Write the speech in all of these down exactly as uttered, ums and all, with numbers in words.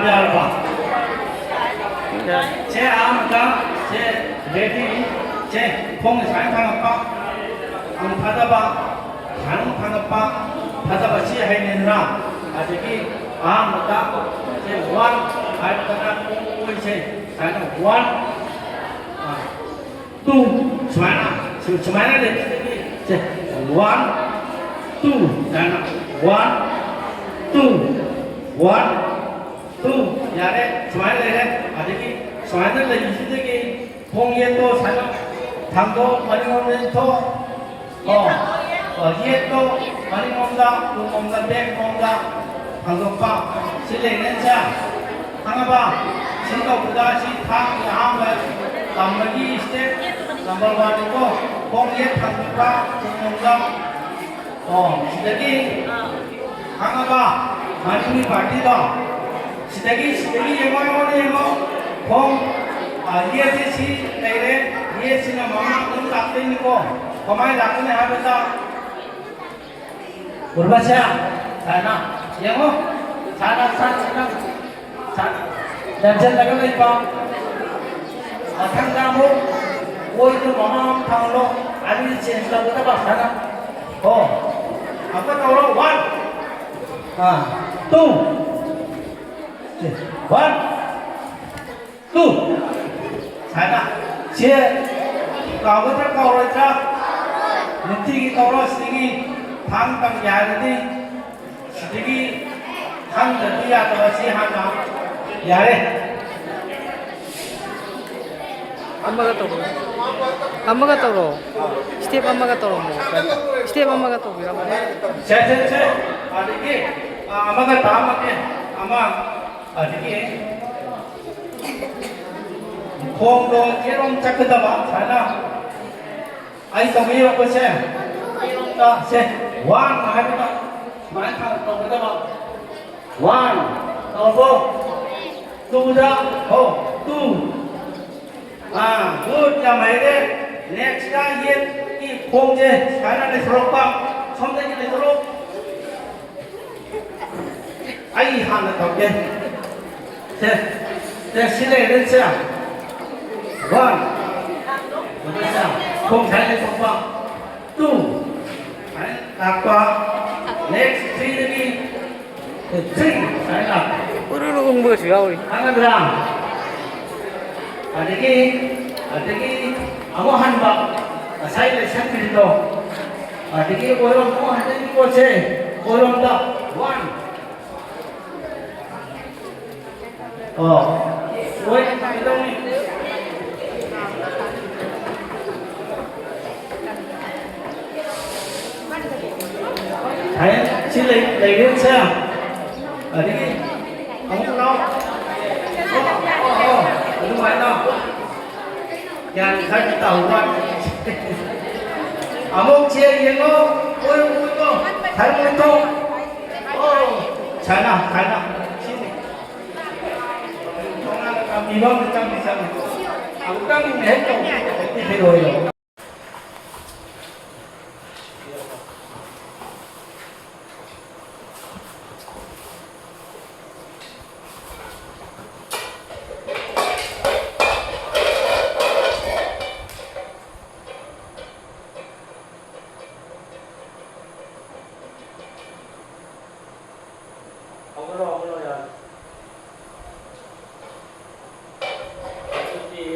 ꯌꯥꯔꯕ? ꯁꯦ, ꯑꯍꯥꯟꯕꯗ ꯁꯦ, ready꯫ ꯁꯦ, ꯈꯣꯡꯅ ꯁꯨꯃꯥꯏꯅ ꯊꯥꯡꯒꯠꯄ꯫ ꯑꯃꯨꯛ ꯊꯥꯗꯕ꯫ ꯁꯨꯃꯥꯏꯅ ꯑꯃꯨꯛ ꯊꯥꯡꯒꯠꯄ꯫ ꯊꯥꯗꯕ ꯁꯤ ꯍꯩꯅꯩꯗꯅ꯫ ꯑꯗꯒꯤ ꯑꯍꯥꯟꯕꯗ ꯁꯦ, one ꯍꯥꯏꯔꯒꯅ ꯈꯣꯡ ꯑꯣꯏꯁꯦ꯫ ꯁꯨꯃꯥꯏꯅ one꯫ ꯑꯥ꯫ Two, ꯁꯨꯃꯥꯏꯅ, ꯁꯨ-, ꯁꯨꯃꯥꯏꯅ ꯂꯩꯕꯁꯤꯗꯒꯤ, ꯁꯦ, one, two, ꯁꯨꯃꯥꯏꯅ, one, two, one, two, ꯌꯥꯔꯦ, ꯁꯨꯃꯥꯏꯅ ꯂꯩꯔꯦ꯫ ꯑꯗꯒꯤ ꯁꯨꯃꯥꯏꯅ ꯂꯩꯕꯁꯤꯗꯒꯤ ꯈꯣꯡ ꯌꯦꯠꯇꯣ ꯁꯨꯃꯥꯏꯅ ꯊꯥꯡꯗꯣꯛ, ꯃꯅꯤꯡꯂꯣꯝꯗ ꯏꯟꯊꯣꯛ, ꯑꯣ, ꯑꯣ, ꯌꯦꯠꯇꯣ ꯃꯅꯤꯡꯂꯣꯝꯗ, ꯇꯨꯡꯂꯣꯝꯗ, back ꯂꯣꯝꯗ ꯍꯟꯗꯣꯛꯄ꯫ ꯁꯤ ꯂꯩꯔꯦ, ꯁꯦ꯫ ꯈꯪꯉꯕ? ꯁꯤ ꯇꯧꯕꯗ ꯁꯤ ꯊꯥꯡꯒꯤ ꯑꯍꯥꯟꯕ ꯇꯝꯕꯒꯤ step number one ꯅꯤꯀꯣ꯫ ꯈꯣꯡ ꯌꯦꯠ ꯊꯥꯡꯗꯣꯛꯄ, ꯇꯨꯡꯂꯣꯝꯗ꯫ ꯑꯣ, ꯁꯤꯗꯒꯤ ꯈꯪꯉꯕ? ꯃꯅꯤꯡꯒꯤ partyꯗꯣ꯫ ꯁꯤꯗꯒꯤ, ꯁꯤꯗꯒꯤ ꯌꯦꯡꯉꯣ, ꯑꯩꯉꯣꯟꯗ ꯌꯦꯡꯉꯣ꯫ ꯈꯣꯡ, ꯑ, ꯌꯦꯠꯁꯤ ꯁꯤ ꯂꯩꯔꯦ꯫ ꯌꯦꯠꯁꯤꯅ ꯃꯃꯥꯡ ꯑꯗꯨꯝ ꯂꯥꯛꯇꯣꯏꯅꯤꯀꯣ꯫ ꯀꯃꯥꯏꯅ ꯂꯥꯛꯀꯅꯤ ꯍꯥꯏꯕꯗ, ꯎꯔꯕꯁꯦ? ꯁꯥꯏꯅ, ꯌꯦꯡꯉꯣ꯫ ꯁꯥꯏꯅ, ꯁꯥꯏꯅ, ꯁꯥꯏꯅ, ꯁꯥꯏꯅ ꯂꯦꯡꯁꯤꯜꯂꯒ ꯂꯩꯕ꯫ ꯃꯊꯪꯗ ꯑꯃꯨꯛ ꯑꯣꯏꯗꯨ ꯃꯃꯥꯡ ꯊꯝꯂꯣ꯫ ꯑꯗꯨꯗꯤ change ꯇꯧꯒꯗꯕ ꯁꯥꯏꯅ꯫ ꯑꯣ꯫ ꯑꯃꯨꯛꯀ ꯇꯧꯔꯣ꯫ One꯫ ꯑꯥ꯫ Two꯫ One꯫ Two꯫ ꯁꯥꯏꯅ꯫ ꯁꯦ ꯀꯥꯎꯒꯗ꯭ꯔꯥ ꯀꯥꯎꯔꯣꯏꯗ꯭ꯔꯥ? ꯅꯨꯡꯇꯤꯒꯤ ꯇꯧꯔꯣ꯫ ꯁꯤꯗꯒꯤ ꯊꯥꯡ ꯇꯝꯒꯦ ꯍꯥꯏꯔꯗꯤ ꯁꯤꯗꯒꯤ ꯈꯪꯗ꯭ꯔꯗꯤ ꯌꯥꯗꯕ꯫ ꯁꯤ ꯍꯥꯟꯅ ꯌꯥꯔꯦ꯫ ꯑꯃꯒ ꯇꯧꯔꯣ꯫ ꯑꯃꯒ ꯇꯧꯔꯣ꯫ Step ꯑꯃꯒ ꯇꯧꯔꯝꯃꯣ꯫ Step ꯑꯃꯒ ꯇꯧꯕꯤꯔꯝꯃꯣ꯫ ꯁꯦ, ꯁꯦ, ꯁꯦ꯫ ꯑꯗꯒꯤ, ꯑ, ꯑꯃꯒ ꯇꯥꯛꯑꯝꯃꯒꯦ꯫ ꯑꯃ, ꯑꯗꯒꯤ ꯈꯣꯡꯗꯣ ꯌꯦꯠꯂꯣꯝ ꯆꯠꯀꯗꯕ, ꯁꯨꯃꯥꯏꯅ꯫ ꯑꯩ ꯇꯧꯕꯤꯔꯛꯄꯁꯦ, ꯌꯦꯠꯂꯣꯝꯗ, ꯁꯦ, one ꯍꯥꯏꯕꯗ ꯁꯨꯃꯥꯏꯅ ꯇꯧꯒꯗꯕ꯫ One꯫ ꯇꯧꯔꯕꯣ? Twoꯗ, ꯍꯣ, two꯫ ꯑꯥ, good, ꯌꯥꯝ ꯍꯩꯔꯦ꯫ Nextꯇ ꯌꯦꯠꯀꯤ ꯈꯣꯡꯁꯦ ꯁꯨꯃꯥꯏꯅ ꯂꯩꯊꯣꯔꯛꯄ, ꯁꯣꯝꯗꯒꯤ ꯂꯩꯊꯣꯔꯛꯑꯣ꯫ ꯑꯩ ꯍꯥꯟꯅ ꯇꯧꯒꯦ꯫ ꯁꯦ, ꯁꯦ, ꯁꯤ ꯂꯩꯔꯦ, ꯁꯦ꯫ One꯫ ꯁꯦ, ꯈꯣꯡ ꯁꯥꯏ ꯂꯩꯊꯣꯛꯄ꯫ Two꯫ ꯁꯥꯏ ꯂꯥꯛꯄ꯫ Next three ꯗꯒꯤ꯫ Three꯫ ꯁꯥꯏ ꯂꯥꯛꯄ꯫ ꯎꯔꯨꯔꯨ ꯎꯪꯕꯒꯁꯨ ꯌꯥꯎꯔꯤ꯫ ꯈꯪꯉꯗ꯭ꯔꯥ? ꯑꯗꯒꯤ, ꯑꯗꯒꯤ ꯑꯃꯨꯛ ꯍꯟꯕ꯫ ꯉꯁꯥꯏ ꯂꯩꯁꯟꯈ꯭ꯔꯤꯗꯣ꯫ ꯑꯗꯒꯤ ꯑꯣꯏꯔꯣꯝ ꯑꯃꯨꯛ ꯍꯟꯖꯤꯟꯈꯤ ꯄꯣꯠꯁꯦ꯫ ꯑꯣꯏꯔꯣꯝꯗ꯫ One꯫ ꯑꯣ꯫ ꯍꯣꯏ, ꯀꯩꯗꯧꯅꯤ? ꯍꯌꯦꯡ ꯁꯤ ꯂꯩ-, ꯂꯩꯔꯦꯁꯦ꯫ ꯑꯗꯒꯤ ꯑꯃꯨꯛ ꯂꯥꯎ꯫ ꯑꯣ, ꯑꯣ, ꯑꯣ, ꯑꯗꯨꯃꯥꯏꯅ꯫ ꯒ꯭ꯌꯥꯟ ꯈꯔꯗꯤ ꯇꯧꯕ꯫ ꯑꯃꯨꯛ ꯆꯦ ꯌꯦꯡꯉꯣ꯫ ꯑꯣꯏ, ꯑꯣꯏ, ꯑꯣꯏ꯫ ꯈꯔ ꯑꯣꯏ ꯇꯧ꯫ ꯑꯣ, ꯁꯥꯏꯅ, ꯁꯥꯏꯅ꯫ ꯁꯤꯅꯤ꯫ ꯊꯣꯡꯅꯥꯗ ꯀꯥꯝꯕꯤꯕ ꯑꯃ ꯆꯪꯗꯤ ꯆꯪꯉꯤ꯫ ꯑꯃꯨꯛꯇꯪ ꯍꯦꯛ ꯇꯧꯕꯤꯔꯗꯤ ꯐꯤꯔꯣꯏꯗꯣ꯫ ꯍꯧꯒꯠꯂꯣ, ꯍꯧꯒꯠꯂꯣ, ꯌꯥꯔꯦ꯫ ꯑꯗꯨꯗꯤ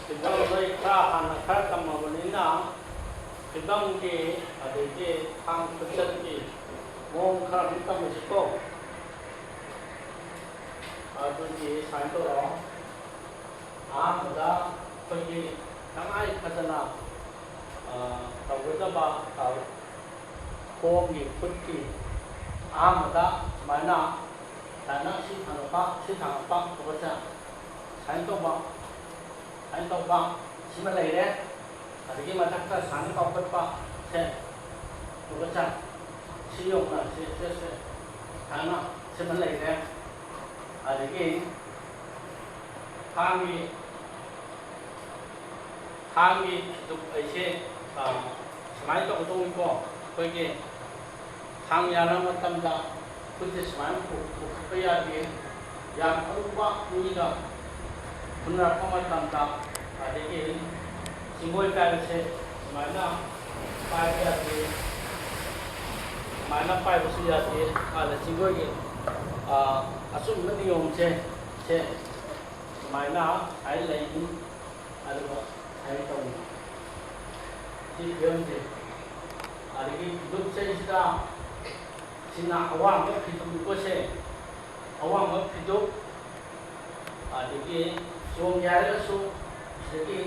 ꯐꯤꯕꯝ ꯅꯣꯏ ꯈꯔ ꯍꯥꯟꯅ ꯈꯔ ꯇꯝꯃꯕꯅꯤꯅ, ꯐꯤꯕꯝꯒꯤ ꯑꯗꯩꯗꯤ ꯊꯥꯡ ꯈꯨꯠꯆꯠꯀꯤ ꯃꯑꯣꯡ ꯈꯔ ꯑꯗꯨꯝ ꯇꯝꯃꯁꯤꯀꯣ꯫ ꯑꯗꯨꯗꯤ ꯁꯨꯃꯥꯏꯅ ꯇꯧꯔꯣ꯫ ꯑꯍꯥꯟꯕꯗ ꯑꯩꯈꯣꯏꯒꯤ ꯇꯉꯥꯏ ꯐꯗꯅ, ꯑ, ꯇꯧꯒꯗꯕ, ꯑ, ꯈꯣꯡꯒꯤ, ꯈꯨꯠꯀꯤ ꯑꯍꯥꯟꯕꯗ ꯁꯨꯃꯥꯏꯅ, ꯁꯨꯃꯥꯏꯅ ꯁꯤ ꯊꯥꯡꯒꯠꯄ, ꯁꯤ ꯊꯥꯡꯒꯠꯄ, ꯈꯨꯠꯁꯦ ꯁꯨꯃꯥꯏꯅ ꯇꯧꯕ, ꯁꯨꯃꯥꯏꯅ ꯇꯧꯕ, ꯁꯤꯃ ꯂꯩꯔꯦ꯫ ꯑꯗꯒꯤ ꯃꯊꯛꯇ ꯁꯨꯃꯥꯏꯅ ꯀꯥꯎꯈꯠꯄ, ꯁꯦ, ꯈꯨꯠꯁꯦ ꯁꯤ ꯌꯧꯅ, ꯁꯤ, ꯁꯤ, ꯁꯤ, ꯁꯨꯃꯥꯏꯅ ꯁꯤꯃ ꯂꯩꯔꯦ꯫ ꯑꯗꯒꯤ ꯊꯥꯡꯒꯤ, ꯊꯥꯡꯒꯤ ꯐꯤꯗꯨꯛ ꯑꯩꯁꯦ, ꯑ, ꯁꯨꯃꯥꯏꯅ ꯇꯧꯒꯗꯧꯅꯤꯀꯣ꯫ ꯑꯩꯈꯣꯏꯒꯤ ꯊꯥꯡ ꯌꯥꯟꯅꯕ ꯃꯇꯝꯗ ꯈꯨꯠꯁꯦ ꯁꯨꯃꯥꯏꯅ ꯄꯨ-, ꯄꯨꯈꯠꯄ ꯌꯥꯗꯦ꯫ ꯌꯥꯝ ꯑꯔꯨꯕ ꯃꯤꯒ ꯍꯨꯟꯅꯔꯛꯄ ꯃꯇꯝꯗ, ꯑꯗꯒꯤ ꯆꯤꯡꯒꯣꯏ ꯀꯥꯏꯕꯁꯦ ꯁꯨꯃꯥꯏꯅ ꯄꯥꯏꯕ ꯌꯥꯗꯦ, ꯁꯨꯃꯥꯏꯅ ꯄꯥꯏꯕꯁꯨ ꯌꯥꯗꯦ꯫ ꯑꯗ ꯆꯤꯡꯒꯣꯏꯒꯤ, ꯑ, ꯑꯆꯨꯝꯕ ꯅꯤꯌꯣꯝꯁꯦ, ꯁꯦ ꯁꯨꯃꯥꯏꯅ ꯍꯥꯏ ꯂꯩꯅꯤ꯫ ꯑꯗꯨꯒ ꯁꯥꯏꯟ ꯇꯧꯅꯤ꯫ ꯁꯤ ꯐꯤꯕꯝꯁꯦ꯫ ꯑꯗꯒꯤ ꯐꯤꯗꯨꯞ ꯆꯩꯁꯤꯗ ꯁꯤꯅ ꯑꯋꯥꯡꯕ ꯐꯤꯗꯨꯞꯅꯤꯀꯣ ꯁꯦ꯫ ꯑꯋꯥꯡꯕ ꯐꯤꯗꯨꯞ꯫ ꯑꯗꯒꯤ ꯆꯣꯡꯒꯦ ꯍꯥꯏꯔꯒꯁꯨ ꯁꯤꯗꯒꯤ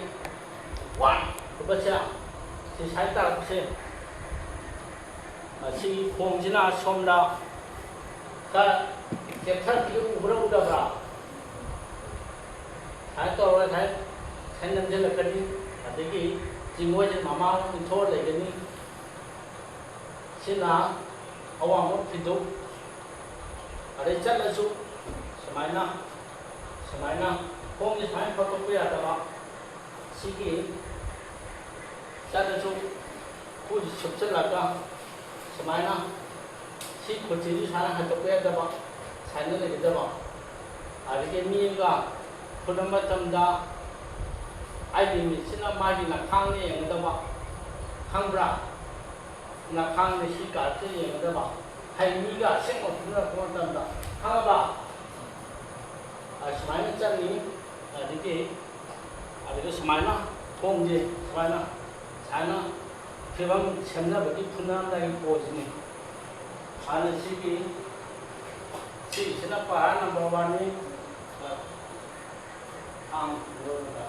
ꯋꯥꯡꯕꯁꯦ, ꯁꯤ ꯁꯥꯏꯟ ꯇꯥꯔꯛꯄꯁꯦ꯫ ꯃꯁꯤꯒꯤ ꯈꯣꯡꯁꯤꯅ ꯁꯣꯝꯗ ꯈꯔ ꯆꯦꯞꯊꯔꯛꯄꯗꯨ ꯎꯕ꯭ꯔꯥ ꯎꯗꯕ꯭ꯔꯥ? ꯁꯨꯃꯥꯏꯅ ꯇꯧꯔꯒ ꯁꯨꯃꯥꯏꯅ ꯁꯨꯃꯥꯏꯅ ꯅꯝꯁꯤꯜꯂꯛꯀꯅꯤ꯫ ꯑꯗꯒꯤ ꯆꯤꯡꯒꯣꯏꯁꯦ ꯃꯃꯥꯡ ꯏꯟꯊꯣꯛꯑ ꯂꯩꯒꯅꯤ꯫ ꯁꯤꯅ ꯑꯋꯥꯡꯕ ꯐꯤꯗꯨꯞ꯫ ꯑꯗꯩ ꯆꯠꯂꯁꯨ ꯁꯨꯃꯥꯏꯅ, ꯁꯨꯃꯥꯏꯅ ꯈꯣꯡꯁꯦ ꯁꯨꯃꯥꯏꯅ ꯐꯛꯇꯣꯛꯄ ꯌꯥꯗꯕ꯫ ꯁꯤꯒꯤ ꯆꯠꯂꯁꯨ ꯈꯨꯠꯁꯤ ꯁꯨꯞꯆꯜꯂꯒ ꯁꯨꯃꯥꯏꯅ ꯁꯤ ꯈꯨꯠꯁꯤꯁꯨ ꯁꯨꯃꯥꯏꯅ ꯍꯥꯏꯗꯣꯛꯄ ꯌꯥꯗꯕ, ꯁꯨꯃꯥꯏꯅ ꯂꯩꯒꯗꯕ꯫ ꯑꯗꯒꯤ ꯃꯤꯒ ꯐꯨꯅꯕ ꯃꯇꯝꯗ ꯑꯩꯒꯤ ꯃꯤꯠꯁꯤꯅ ꯃꯥꯒꯤ ꯅꯈꯥꯡꯗ ꯌꯦꯡꯒꯗꯕ, ꯈꯪꯕ꯭ꯔꯥ? ꯅꯈꯥꯡꯗ ꯁꯤ ꯀꯥꯔꯠꯁꯦ ꯌꯦꯡꯒꯗꯕ꯫ ꯍꯌꯦꯡ ꯃꯤꯒ ꯑꯁꯦꯡꯕ ꯐꯨꯅꯔꯛꯄ ꯃꯇꯝꯗ, ꯈꯪꯉꯕ? ꯑꯁꯨꯃꯥꯏꯅ ꯆꯪꯉꯤ꯫ ꯑꯗꯒꯤ, ꯑꯗꯒꯤ ꯁꯨꯃꯥꯏꯅ ꯈꯣꯡꯁꯦ ꯁꯨꯃꯥꯏꯅ, ꯁꯨꯃꯥꯏꯅ ꯐꯤꯕꯝ ꯁꯦꯝꯅꯕꯒꯤ ꯐꯨꯅꯔꯝꯗꯥꯏꯒꯤ ꯄꯣꯁꯁꯤꯅꯤ꯫ ꯍꯥꯟꯅ ꯁꯤꯒꯤ, ꯁꯤꯒꯤꯁꯤꯅ ꯄꯥꯔꯥ ꯅꯝꯕꯔ ꯋꯥꯟꯅꯤ꯫ ꯊꯥꯡ ꯂꯧꯔꯒ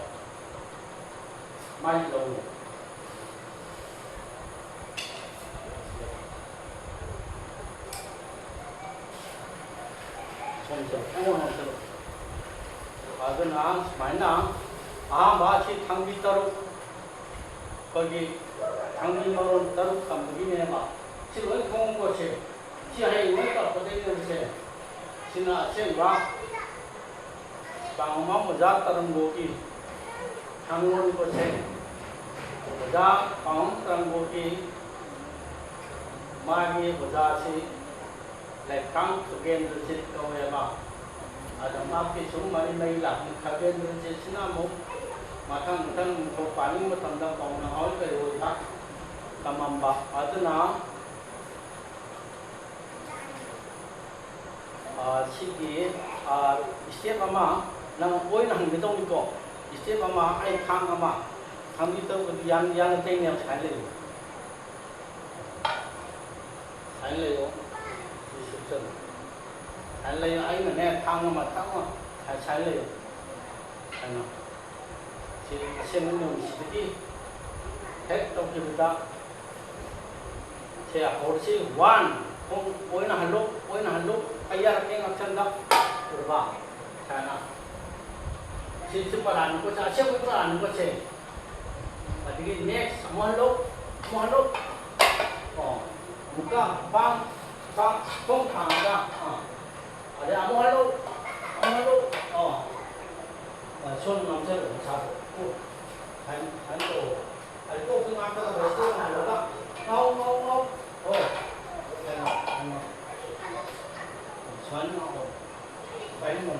ꯃꯥꯏ ꯂꯧꯔꯒ ꯁꯣꯝꯁꯦ ꯄꯨꯡ ꯑꯃ ꯆꯠꯂꯨ꯫ ꯑꯗꯨꯅ ꯁꯨꯃꯥꯏꯅ ꯑꯍꯥꯟꯕ ꯑꯁꯤ ꯊꯥꯡꯕꯤ ꯇꯔꯨꯛ, ꯑꯩꯈꯣꯏꯒꯤ ꯊꯥꯡꯕꯤ ꯃꯔꯣꯟ ꯇꯔꯨꯛ ꯇꯝꯕꯒꯤꯅꯦꯕ꯫ ꯁꯤ ꯂꯣꯏ ꯈꯣꯡꯕ ꯄꯣꯠꯁꯦ, ꯁꯤ ꯍꯌꯦꯡ ꯂꯣꯏ ꯇꯧꯔꯛꯀꯗꯣꯏꯅꯦꯕꯁꯦ꯫ ꯁꯤꯅ ꯑꯁꯦꯡꯕ ꯄꯥꯎꯃꯝ ꯑꯣꯖꯥ ꯇꯔꯪꯒꯣꯒꯤ ꯍꯪꯉꯣꯏꯕꯁꯦ꯫ ꯑꯣꯖꯥ ꯄꯥꯎꯃꯝ ꯇꯔꯪꯒꯣꯒꯤ ꯃꯥꯒꯤ ꯑꯣꯖꯥꯁꯤ ꯂꯩꯈꯥꯡ ꯈꯨꯒꯦꯟꯗ꯭ꯔꯖꯤꯠ ꯀꯧꯋꯦꯕ꯫ ꯑꯗ ꯃꯍꯥꯛꯀꯤ ꯁꯨꯝ ꯃꯔꯤ ꯃꯔꯤ ꯂꯥꯛꯄꯅꯤ꯫ ꯈꯒꯦꯟꯗ꯭ꯔꯖꯤꯠꯁꯤꯅ ꯑꯃꯨꯛ ꯃꯊꯪ ꯃꯊꯪ ꯅꯤꯡꯊꯧ ꯄꯥꯅꯤꯡꯕ ꯃꯇꯝꯗ ꯄꯥꯎꯅ ꯍꯥꯎ ꯀꯩ ꯑꯣꯏꯕ ꯇꯝꯃꯝꯕ꯫ ꯑꯗꯨꯅ ꯑ, ꯁꯤꯒꯤ, ꯑ, step ꯑꯃ ꯅꯪ ꯑꯣꯏꯅ ꯍꯪꯒꯗꯧꯅꯤꯀꯣ꯫ Step ꯑꯃ ꯑꯩ ꯊꯥꯡ ꯑꯃ ꯊꯥꯡꯕꯤ ꯇꯧꯕꯗꯤ ꯌꯥꯝ ꯌꯥꯝꯅ ꯇꯦꯡꯅꯦꯕ ꯁꯨꯃꯥꯏꯅ ꯂꯩꯌꯨ꯫ ꯁꯨꯃꯥꯏꯅ ꯂꯩꯌꯣ꯫ ꯁꯤ ꯁꯨꯞꯆꯜꯂꯨ꯫ ꯁꯨꯃꯥꯏꯅ ꯂꯩꯌꯣ꯫ ꯑꯩꯅꯅꯦ ꯊꯥꯡ ꯑꯃ ꯊꯥꯡ ꯑꯃ ꯁꯨꯃꯥꯏꯅ ꯂꯩꯌꯣ꯫ ꯁꯨꯃꯥꯏꯅ꯫ ꯁꯤ ꯑꯁꯦꯡꯕ ꯅꯤꯌꯣꯝꯁꯤꯗꯒꯤ ꯍꯦꯛ ꯇꯧꯈꯤꯕꯗ ꯁꯦ ꯍꯧꯔꯁꯤ꯫ One, ꯈꯣꯡ ꯑꯣꯏꯅ ꯍꯜꯂꯣ, ꯑꯣꯏꯅ ꯍꯜꯂꯣ꯫ ꯑꯩ ꯌꯥꯔꯛꯀꯦ ꯉꯥꯛꯁꯟꯗ꯫ ꯎꯔꯕ? ꯁꯨꯃꯥꯏꯅ꯫ ꯁꯤ, ꯁꯤ ꯄꯔꯥꯅꯤꯀꯣ, ꯁꯤ ꯑꯁꯦꯡꯕ ꯄꯔꯥꯅꯤꯀꯣ ꯁꯦ꯫ ꯑꯗꯒꯤ next ꯑꯃꯨꯛ ꯍꯜꯂꯣ, ꯑꯃꯨꯛ ꯍꯜꯂꯣ꯫ ꯑꯣ, ꯑꯃꯨꯛꯀ ꯄꯥꯡ, ꯄꯥꯡ, ꯈꯣꯡ ꯊꯥꯡꯉꯒ, ꯑꯥ꯫ ꯑꯗꯩ ꯑꯃꯨꯛ ꯍꯜꯂꯣ, ꯑꯃꯨꯛ ꯍꯜꯂꯣ꯫ ꯑꯣ꯫ ꯑ, ꯁꯣꯝ ꯅꯝꯁꯤꯜꯂꯣ, ꯃꯁꯥꯗꯣ꯫ ꯀꯣ, ꯁꯨꯃꯥꯏꯅ, ꯁꯨꯃꯥꯏꯅ ꯇꯧꯑꯣ꯫ ꯑꯗꯩ ꯀꯣꯛꯁꯨ ꯉꯥꯛꯇ rest ꯇꯧꯍꯜꯂꯒ, ꯉꯥꯎ, ꯉꯥꯎ, ꯉꯥꯎ꯫ ꯑꯣ꯫ ꯁꯨꯃꯥꯏꯅ ꯉꯥꯎ꯫ ꯁꯨꯃꯥꯏꯅ ꯉꯥꯎ꯫ ꯁꯨꯃꯥꯏꯅ ꯉꯥꯎ꯫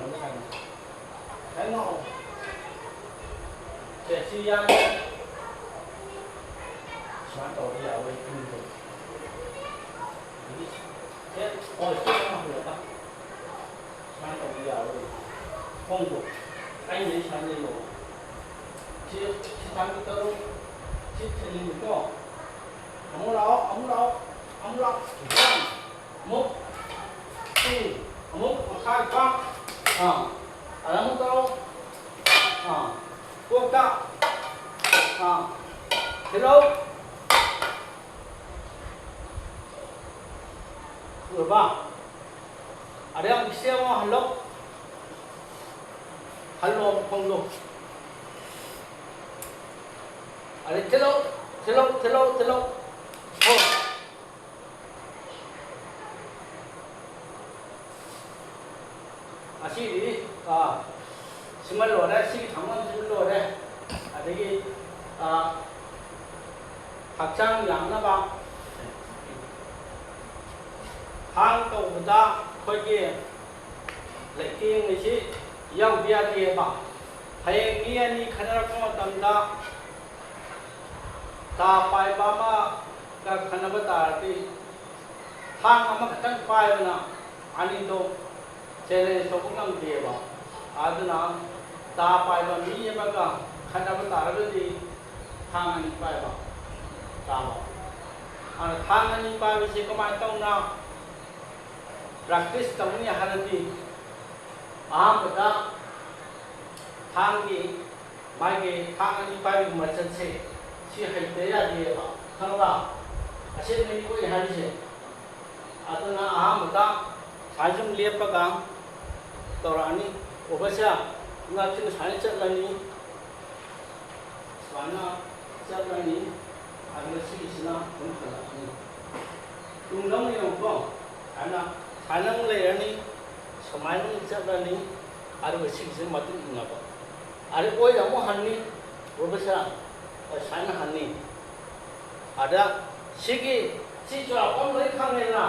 ꯁꯨꯃꯥꯏꯅ ꯉꯥꯎ꯫ ꯁꯦ, ꯁꯤ ꯌꯥꯝ ꯁꯨꯃꯥꯏꯅ ꯇꯧꯔꯗꯤ ꯌꯥꯔꯣꯏ, ꯈꯪꯗꯦ꯫ ꯑꯗꯒꯤ ꯁꯦ, ꯑꯣ, step ꯑꯃ ꯍꯜꯂꯛꯄ꯫ ꯁꯨꯃꯥꯏꯅ ꯇꯧꯕ ꯌꯥꯔꯣꯏ꯫ ꯈꯣꯡꯗꯣ ꯑꯩꯅ ꯁꯨꯃꯥꯏꯅ ꯂꯩꯌꯣ꯫ ꯁꯤ, ꯁꯤ ꯊꯥꯡꯒꯤ ꯇꯔꯨꯛ, ꯁꯤ ꯊꯤꯜꯂꯤꯅꯤꯀꯣ꯫ ꯑꯃꯨꯛ ꯂꯥꯛꯑꯣ, ꯑꯃꯨꯛ ꯂꯥꯛꯑꯣ, ꯑꯃꯨꯛ ꯂꯥꯛꯑꯣ꯫ One, ꯑꯃꯨꯛ, two, ꯑꯃꯨꯛ ꯃꯈꯥ ꯏꯄꯥ꯫ ꯑꯥ, ꯑꯗ ꯑꯃꯨꯛ ꯇꯧꯔꯣ꯫ ꯑꯥ, ꯀꯣꯛꯇ꯫ ꯑꯥ, ꯊꯤꯜꯂꯣ꯫ ꯎꯔꯕ? ꯑꯗꯩ ꯑꯃꯨꯛ step ꯑꯃ ꯍꯜꯂꯣ꯫ ꯍꯜꯂꯣ ꯈꯣꯡꯗꯣ꯫ ꯑꯗꯩ ꯊꯤꯜꯂꯣ, ꯊꯤꯜꯂꯣ, ꯊꯤꯜꯂꯣ, ꯊꯤꯜꯂꯣ꯫ ꯍꯣ꯫ ꯑꯁꯤꯗꯤ, ꯑꯥ, ꯁꯤꯃ ꯂꯣꯏꯔꯦ, ꯁꯤꯒꯤ ꯊꯧꯔꯝꯁꯤꯃ ꯂꯣꯏꯔꯦ꯫ ꯑꯗꯒꯤ, ꯑꯥ, ꯍꯛꯆꯥꯡ ꯌꯥꯡꯅꯕ ꯊꯥꯡ ꯇꯧꯕꯗ ꯑꯩꯈꯣꯏꯒꯤ ꯂꯩꯇꯦꯡ ꯑꯁꯤ ꯌꯥꯎꯗ ꯌꯥꯗꯦꯕ꯫ ꯍꯌꯦꯡ ꯃꯤ ꯑꯅꯤ ꯈꯠꯅꯔꯛꯄ ꯃꯇꯝꯗ ꯇꯥ ꯄꯥꯏꯕ ꯑꯃꯒ ꯈꯠꯅꯕ ꯇꯥꯔꯗꯤ ꯊꯥꯡ ꯑꯃꯈꯛꯇꯪ ꯄꯥꯏꯕꯅ ꯑꯅꯤꯗꯣ ꯆꯦꯂꯦꯟꯖ ꯇꯧꯕ ꯉꯝꯗꯦꯕ꯫ ꯑꯗꯨꯅ ꯇꯥ ꯄꯥꯏꯕ ꯃꯤ ꯑꯃꯒ ꯈꯠꯅꯕ ꯇꯥꯔꯒꯗꯤ ꯊꯥꯡ ꯑꯅꯤ ꯄꯥꯏꯕ ꯇꯥꯕ꯫ ꯑꯗꯨꯅ ꯊꯥꯡ ꯑꯅꯤ ꯄꯥꯏꯕꯁꯤ ꯀꯃꯥꯏꯅ ꯇꯧꯅ ꯄ꯭ꯔꯦꯛꯇꯤꯁ ꯇꯧꯅꯤ ꯍꯥꯏꯔꯗꯤ, ꯑꯍꯥꯟꯕꯗ ꯊꯥꯡꯒꯤ, ꯃꯥꯒꯤ ꯊꯥꯡ ꯑꯅꯤ ꯄꯥꯏꯕꯒꯤ ꯃꯆꯠꯁꯦ ꯁꯤ ꯍꯩꯇ ꯌꯥꯗꯦꯕ, ꯈꯪꯕ? ꯑꯁꯦꯡꯕꯅꯤ ꯑꯩꯈꯣꯏ ꯍꯥꯏꯔꯤꯁꯦ꯫ ꯑꯗꯨꯅ ꯑꯍꯥꯟꯕꯗ ꯁꯨꯃꯥꯏꯅ ꯁꯨꯝ ꯂꯦꯞꯄꯒ ꯇꯧꯔꯛꯑꯅꯤ꯫ ꯑꯣꯕꯁꯦ ꯉꯛꯁꯤꯅ ꯁꯨꯃꯥꯏꯅ ꯆꯠꯂꯅꯤ, ꯁꯨꯃꯥꯏꯅ ꯆꯠꯂꯅꯤ, ꯑꯗꯨꯒ ꯁꯤꯒꯤꯁꯤꯅ ꯑꯗꯨꯝ ꯍꯜꯂꯛꯑꯅꯤ꯫ ꯇꯨꯡꯗ ꯑꯃꯨꯛ ꯌꯦꯡꯉꯨꯀꯣ, ꯁꯨꯃꯥꯏꯅ, ꯁꯨꯃꯥꯏꯅ ꯑꯃꯨꯛ ꯂꯩꯔꯅꯤ, ꯁꯨꯃꯥꯏꯅ ꯑꯃꯨꯛ ꯆꯠꯂꯅꯤ, ꯑꯗꯨꯒ ꯁꯤꯒꯤꯁꯤꯅ ꯃꯇꯨꯡ ꯏꯟꯅꯕ꯫ ꯑꯗꯩ ꯑꯣꯏꯗ ꯑꯃꯨꯛ ꯍꯟꯅꯤ, ꯑꯣꯏꯕꯁꯤꯅ ꯁꯨꯃꯥꯏꯅ ꯍꯟꯅꯤ꯫ ꯑꯗ ꯁꯤꯒꯤ, ꯁꯤ ꯆꯥꯎꯔꯥꯛꯄ ꯑꯃ ꯂꯣꯏ ꯈꯪꯉꯦꯗꯅ?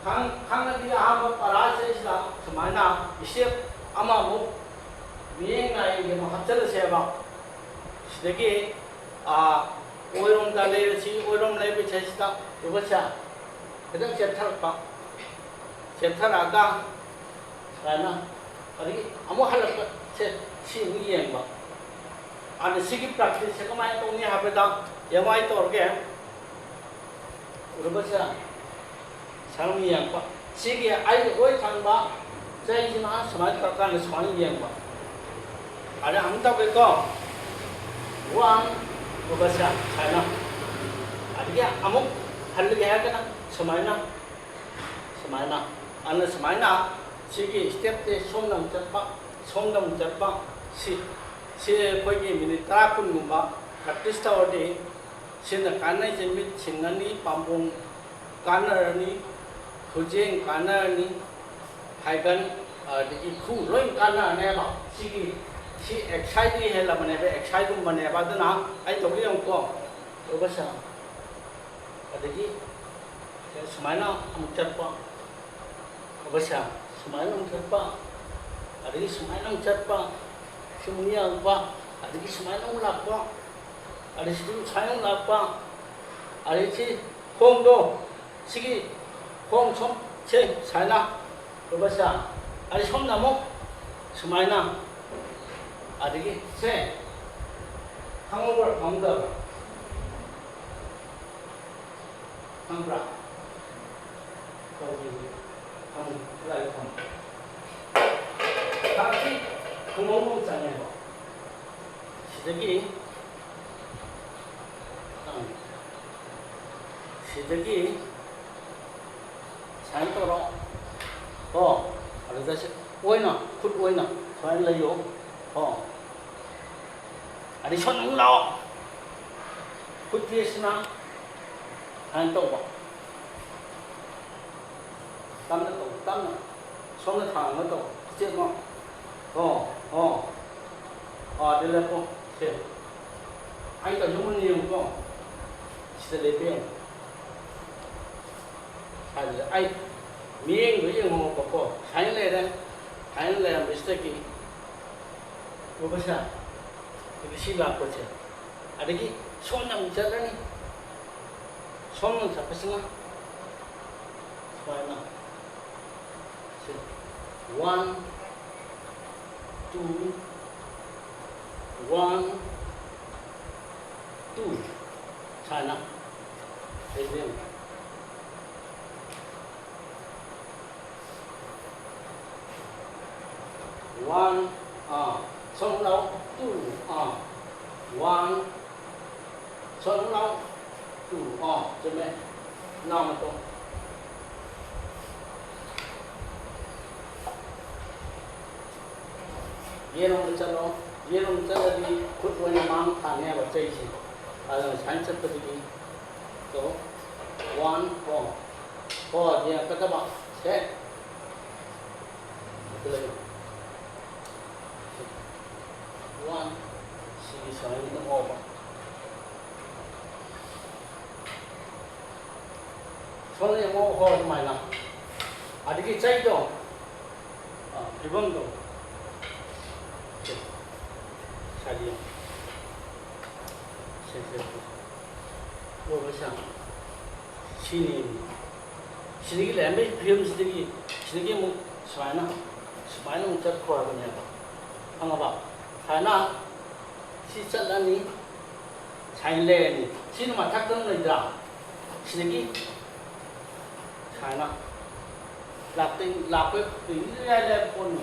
ꯈꯪ-, ꯈꯪꯉꯗꯤ ꯑꯍꯥꯟꯕ ꯄꯔꯥꯁꯤꯗꯩꯁꯤꯗ ꯁꯨꯃꯥꯏꯅ ꯁ꯭ꯇꯦꯞ ꯑꯃꯃꯨꯛ ꯃꯤꯠꯌꯦꯡ ꯅꯥꯏꯌꯦꯡꯒꯤ ꯑꯃꯨꯛ ꯍꯥꯞꯆꯤꯜꯂꯁꯦꯕ꯫ ꯁꯤꯗꯒꯤ, ꯑꯥ, ꯑꯣꯏꯔꯣꯝꯗ ꯂꯩꯔꯁꯤ, ꯑꯣꯏꯔꯣꯝ ꯂꯩꯕꯁꯤꯗꯩꯁꯤꯗ ꯎꯕꯁꯦ ꯈꯤꯇꯪ ꯆꯦꯞꯊꯔꯛꯄ, ꯆꯦꯞꯊꯔꯛꯑꯒ ꯁꯨꯃꯥꯏꯅ, ꯑꯗꯒꯤ ꯑꯃꯨꯛ ꯍꯜꯂꯛꯄ, ꯁꯦ, ꯁꯤ ꯑꯃꯨꯛ ꯌꯦꯡꯕ꯫ ꯑꯗ ꯁꯤꯒꯤ ꯄ꯭ꯔꯦꯛꯇꯤꯁꯁꯦ ꯀꯃꯥꯏꯅ ꯇꯧꯅꯤ ꯍꯥꯏꯕꯗ, ꯌꯦꯡꯉꯣ ꯑꯩ ꯇꯧꯔꯒꯦ꯫ ꯎꯔꯕꯁꯦ? ꯁꯨꯃꯥꯏꯅ ꯑꯃꯨꯛ ꯌꯦꯡꯕ꯫ ꯁꯤꯒꯤ ꯑꯩꯒꯤ ꯑꯣꯏ ꯊꯪꯕ ꯆꯩꯁꯤꯅ ꯁꯨꯃꯥꯏꯅ ꯇꯧꯔꯀꯥꯟꯗ ꯁꯨꯃꯥꯏꯅ ꯌꯦꯡꯕ꯫ ꯑꯗ ꯑꯃꯨꯛ ꯇꯧꯒꯦꯀꯣ꯫ ꯋꯥꯟ, ꯎꯔꯕꯁꯦ? ꯁꯨꯃꯥꯏꯅ꯫ ꯑꯗꯒꯤ ꯑꯃꯨꯛ ꯍꯜꯂꯒꯦ ꯍꯥꯏꯔꯒꯅ ꯁꯨꯃꯥꯏꯅ, ꯁꯨꯃꯥꯏꯅ꯫ ꯑꯗꯨꯅ ꯁꯨꯃꯥꯏꯅ ꯁꯤꯒꯤ ꯁ꯭ꯇꯦꯞꯁꯦ ꯁꯣꯝꯗ ꯑꯃꯨꯛ ꯆꯠꯄ, ꯁꯣꯝꯗ ꯑꯃꯨꯛ ꯆꯠꯄ, ꯁꯤ, ꯁꯤ ꯑꯩꯈꯣꯏꯒꯤ ꯃꯤꯅꯤꯠ ꯇꯔꯥ ꯀꯨꯟꯒꯨꯝꯕ ꯄ꯭ꯔꯦꯛꯇꯤꯁ ꯇꯧꯔꯗꯤ ꯁꯤꯅ ꯀꯥꯟꯅꯩꯁꯦ, ꯃꯤꯠ ꯁꯤꯡꯉꯅꯤ, ꯄꯥꯝꯕꯣꯝ ꯀꯥꯟꯅꯔꯅꯤ, ꯈꯨꯖꯦꯡ ꯀꯥꯟꯅꯔꯅꯤ, ꯐꯥꯏꯒꯟ, ꯑꯗꯒꯤ ꯈꯨ ꯂꯣꯏ ꯀꯥꯟꯅꯔꯅꯦꯕ꯫ ꯁꯤꯒꯤ, ꯁꯤ ꯑꯦꯛꯁꯔꯁꯥꯏꯖꯇꯒꯤ ꯍꯦꯜꯂꯕꯅꯦꯕ, ꯑꯦꯛꯁꯔꯁꯥꯏꯖꯀꯨꯝꯕꯅꯦꯕ꯫ ꯑꯗꯨꯅ ꯑꯩ ꯇꯧꯒꯦ ꯌꯦꯡꯉꯨꯀꯣ꯫ ꯎꯔꯕꯁꯦ? ꯑꯗꯒꯤ ꯁꯨꯃꯥꯏꯅ ꯑꯃꯨꯛ ꯆꯠꯄ꯫ ꯎꯔꯕꯁꯦ? ꯁꯨꯃꯥꯏꯅ ꯑꯃꯨꯛ ꯆꯠꯄ, ꯑꯗꯒꯤ ꯁꯨꯃꯥꯏꯅ ꯑꯃꯨꯛ ꯆꯠꯄ, ꯁꯤ ꯑꯃꯨꯛ ꯌꯥꯎꯕ, ꯑꯗꯒꯤ ꯁꯨꯃꯥꯏꯅ ꯑꯃꯨꯛ ꯂꯥꯛꯄ, ꯑꯗꯒꯤ ꯁꯤ ꯁꯨꯃꯥꯏꯅ ꯑꯃꯨꯛ ꯂꯥꯛꯄ, ꯑꯗꯒꯤ ꯁꯤ ꯈꯣꯡꯗꯣ, ꯁꯤꯒꯤ ꯈꯣꯡ ꯁꯣꯝ, ꯁꯦ ꯁꯨꯃꯥꯏꯅ ꯎꯕꯁꯦ, ꯑꯗꯒꯤ ꯁꯣꯝꯗ ꯑꯃꯨꯛ ꯁꯨꯃꯥꯏꯅ, ꯑꯗꯒꯤ ꯁꯦ ꯈꯪꯍꯧꯕ꯭ꯔꯥ ꯈꯪꯍꯧꯗꯕ꯭ꯔꯥ? ꯈꯪꯕ꯭ꯔꯥ? ꯇꯧꯈꯤꯕꯅꯤ꯫ ꯈꯪꯉꯤ꯫ ꯀꯗꯥꯏꯗ ꯊꯝꯃꯤ? ꯈꯥꯛꯇꯤ ꯈꯪꯍꯧꯕ ꯑꯃ ꯆꯪꯉꯦꯕ꯫ ꯁꯤꯗꯒꯤ, ꯑꯪ꯫ ꯁꯤꯗꯒꯤ ꯁꯨꯃꯥꯏꯅ ꯇꯧꯔꯣ꯫ ꯀꯣ? ꯑꯗꯨꯗ ꯁꯤ ꯑꯣꯏꯅ, ꯈꯨꯠ ꯑꯣꯏꯅ ꯁꯨꯃꯥꯏꯅ ꯂꯩꯌꯣ꯫ ꯀꯣ? ꯑꯗꯩ ꯁꯣꯝꯗ ꯑꯃꯨꯛ ꯂꯥꯛꯑꯣ꯫ ꯈꯨꯠ ꯄꯦꯁꯤꯅ ꯁꯨꯃꯥꯏꯅ ꯇꯧꯕ꯫ ꯇꯞꯅ ꯇꯧ, ꯇꯞꯅ꯫ ꯁꯣꯝꯗ ꯊꯥꯡ ꯑꯃ ꯇꯧ꯫ ꯏꯁꯇꯦꯞ ꯑꯃ꯫ ꯑꯣ, ꯑꯣ꯫ ꯑꯣ, ꯑꯗꯨ ꯂꯦꯞꯄꯣ꯫ ꯁꯦ꯫ ꯑꯩ ꯇꯧꯔꯤꯁꯦ ꯃꯨꯟꯅ ꯌꯦꯡꯉꯨꯀꯣ꯫ ꯁꯤꯗ ꯂꯦꯞꯄ ꯌꯦꯡꯉꯨ꯫ ꯁ꯭ꯋꯥꯏꯗ ꯑꯩ ꯃꯤꯠꯌꯦꯡꯗꯣ ꯌꯦꯡꯉꯣꯕꯀꯣ꯫ ꯁꯨꯃꯥꯏꯅ ꯂꯩꯔꯦ꯫ ꯁꯨꯃꯥꯏꯅ ꯂꯩꯔꯝꯕꯁꯤꯗꯒꯤ ꯎꯕꯁꯦ? ꯑꯗꯒꯤ ꯁꯤ ꯂꯥꯛꯄꯁꯦ꯫ ꯑꯗꯒꯤ ꯁꯣꯝꯗ ꯑꯃꯨꯛ ꯆꯠꯂꯅꯤ꯫ ꯁꯣꯝꯗ ꯆꯠꯄꯁꯤꯅ ꯁꯨꯃꯥꯏꯅ꯫ ꯁꯤ one, two, one, two. ꯁꯨꯃꯥꯏꯅ꯫ ꯁꯤꯗꯤ ꯌꯦꯡꯉꯨ꯫ One, ꯑꯥ, ꯁꯣꯝ ꯂꯥꯎ, two, ꯑꯥ, one, ꯁꯣꯝ ꯂꯥꯎ, two, ꯑꯥ, ꯆꯨꯝꯃꯦ꯫ ꯅꯥꯎꯅ ꯇꯣ꯫ ꯌꯦꯠꯂꯣꯝꯗ ꯆꯠꯂꯣ꯫ ꯌꯦꯠꯂꯣꯝꯗ ꯆꯠꯂꯗꯤ ꯈꯨꯠ ꯑꯣꯏꯅ ꯃꯥꯡ ꯊꯥꯅꯦꯕ ꯆꯩꯁꯦ꯫ ꯑꯗꯨꯅ ꯁꯨꯃꯥꯏꯅ ꯆꯠꯄꯗꯒꯤ ꯇꯣ꯫ One, ꯑꯣ꯫ ꯍꯣ, ꯌꯦꯡꯉꯛꯀꯗꯕ꯫ ꯁꯦ꯫ ꯑꯗꯨ ꯂꯩꯌꯨ꯫ One, ꯁꯤꯒꯤ ꯁꯨꯃꯥꯏꯅ ꯑꯗꯨꯝ ꯍꯣꯕ꯫ ꯁꯣꯝꯗ ꯌꯦꯡꯉꯣ, ꯍꯣ, ꯑꯗꯨꯃꯥꯏꯅ꯫ ꯑꯗꯒꯤ ꯆꯩꯗꯣ, ꯐꯤꯕꯝꯗꯣ꯫ ꯁꯦ, ꯁꯥꯏꯗ ꯌꯦꯡꯉꯣ꯫ ꯁꯦ, ꯁꯦ, ꯁꯦ꯫ ꯑꯣ, ꯁꯦ꯫ ꯁꯤꯅꯤ꯫ ꯁꯤꯗꯒꯤ ꯂꯩꯔꯝꯕꯒꯤ ꯐꯤꯕꯝꯁꯤꯗꯒꯤ, ꯁꯤꯗꯒꯤ ꯑꯃꯨꯛ ꯁꯨꯃꯥꯏꯅ, ꯁꯨꯃꯥꯏꯅ ꯑꯃꯨꯛ ꯆꯠꯈ꯭ꯔꯣ ꯍꯥꯏꯕꯅꯦꯕ꯫ ꯈꯪꯉꯕ? ꯁꯨꯃꯥꯏꯅ ꯁꯤ ꯆꯠꯂꯅꯤ, ꯁꯥꯏꯅ ꯂꯩꯔꯅꯤ꯫ ꯁꯤꯅ ꯃꯊꯛꯇ ꯑꯃ ꯂꯩꯇ꯭ꯔꯥ? ꯁꯤꯗꯒꯤ ꯁꯨꯃꯥꯏꯅ ꯂꯥꯛꯇꯣꯏ-, ꯂꯥꯛꯄꯩ ꯏꯔꯥꯏ ꯂꯥꯏꯕ ꯄꯣꯠꯅꯤ꯫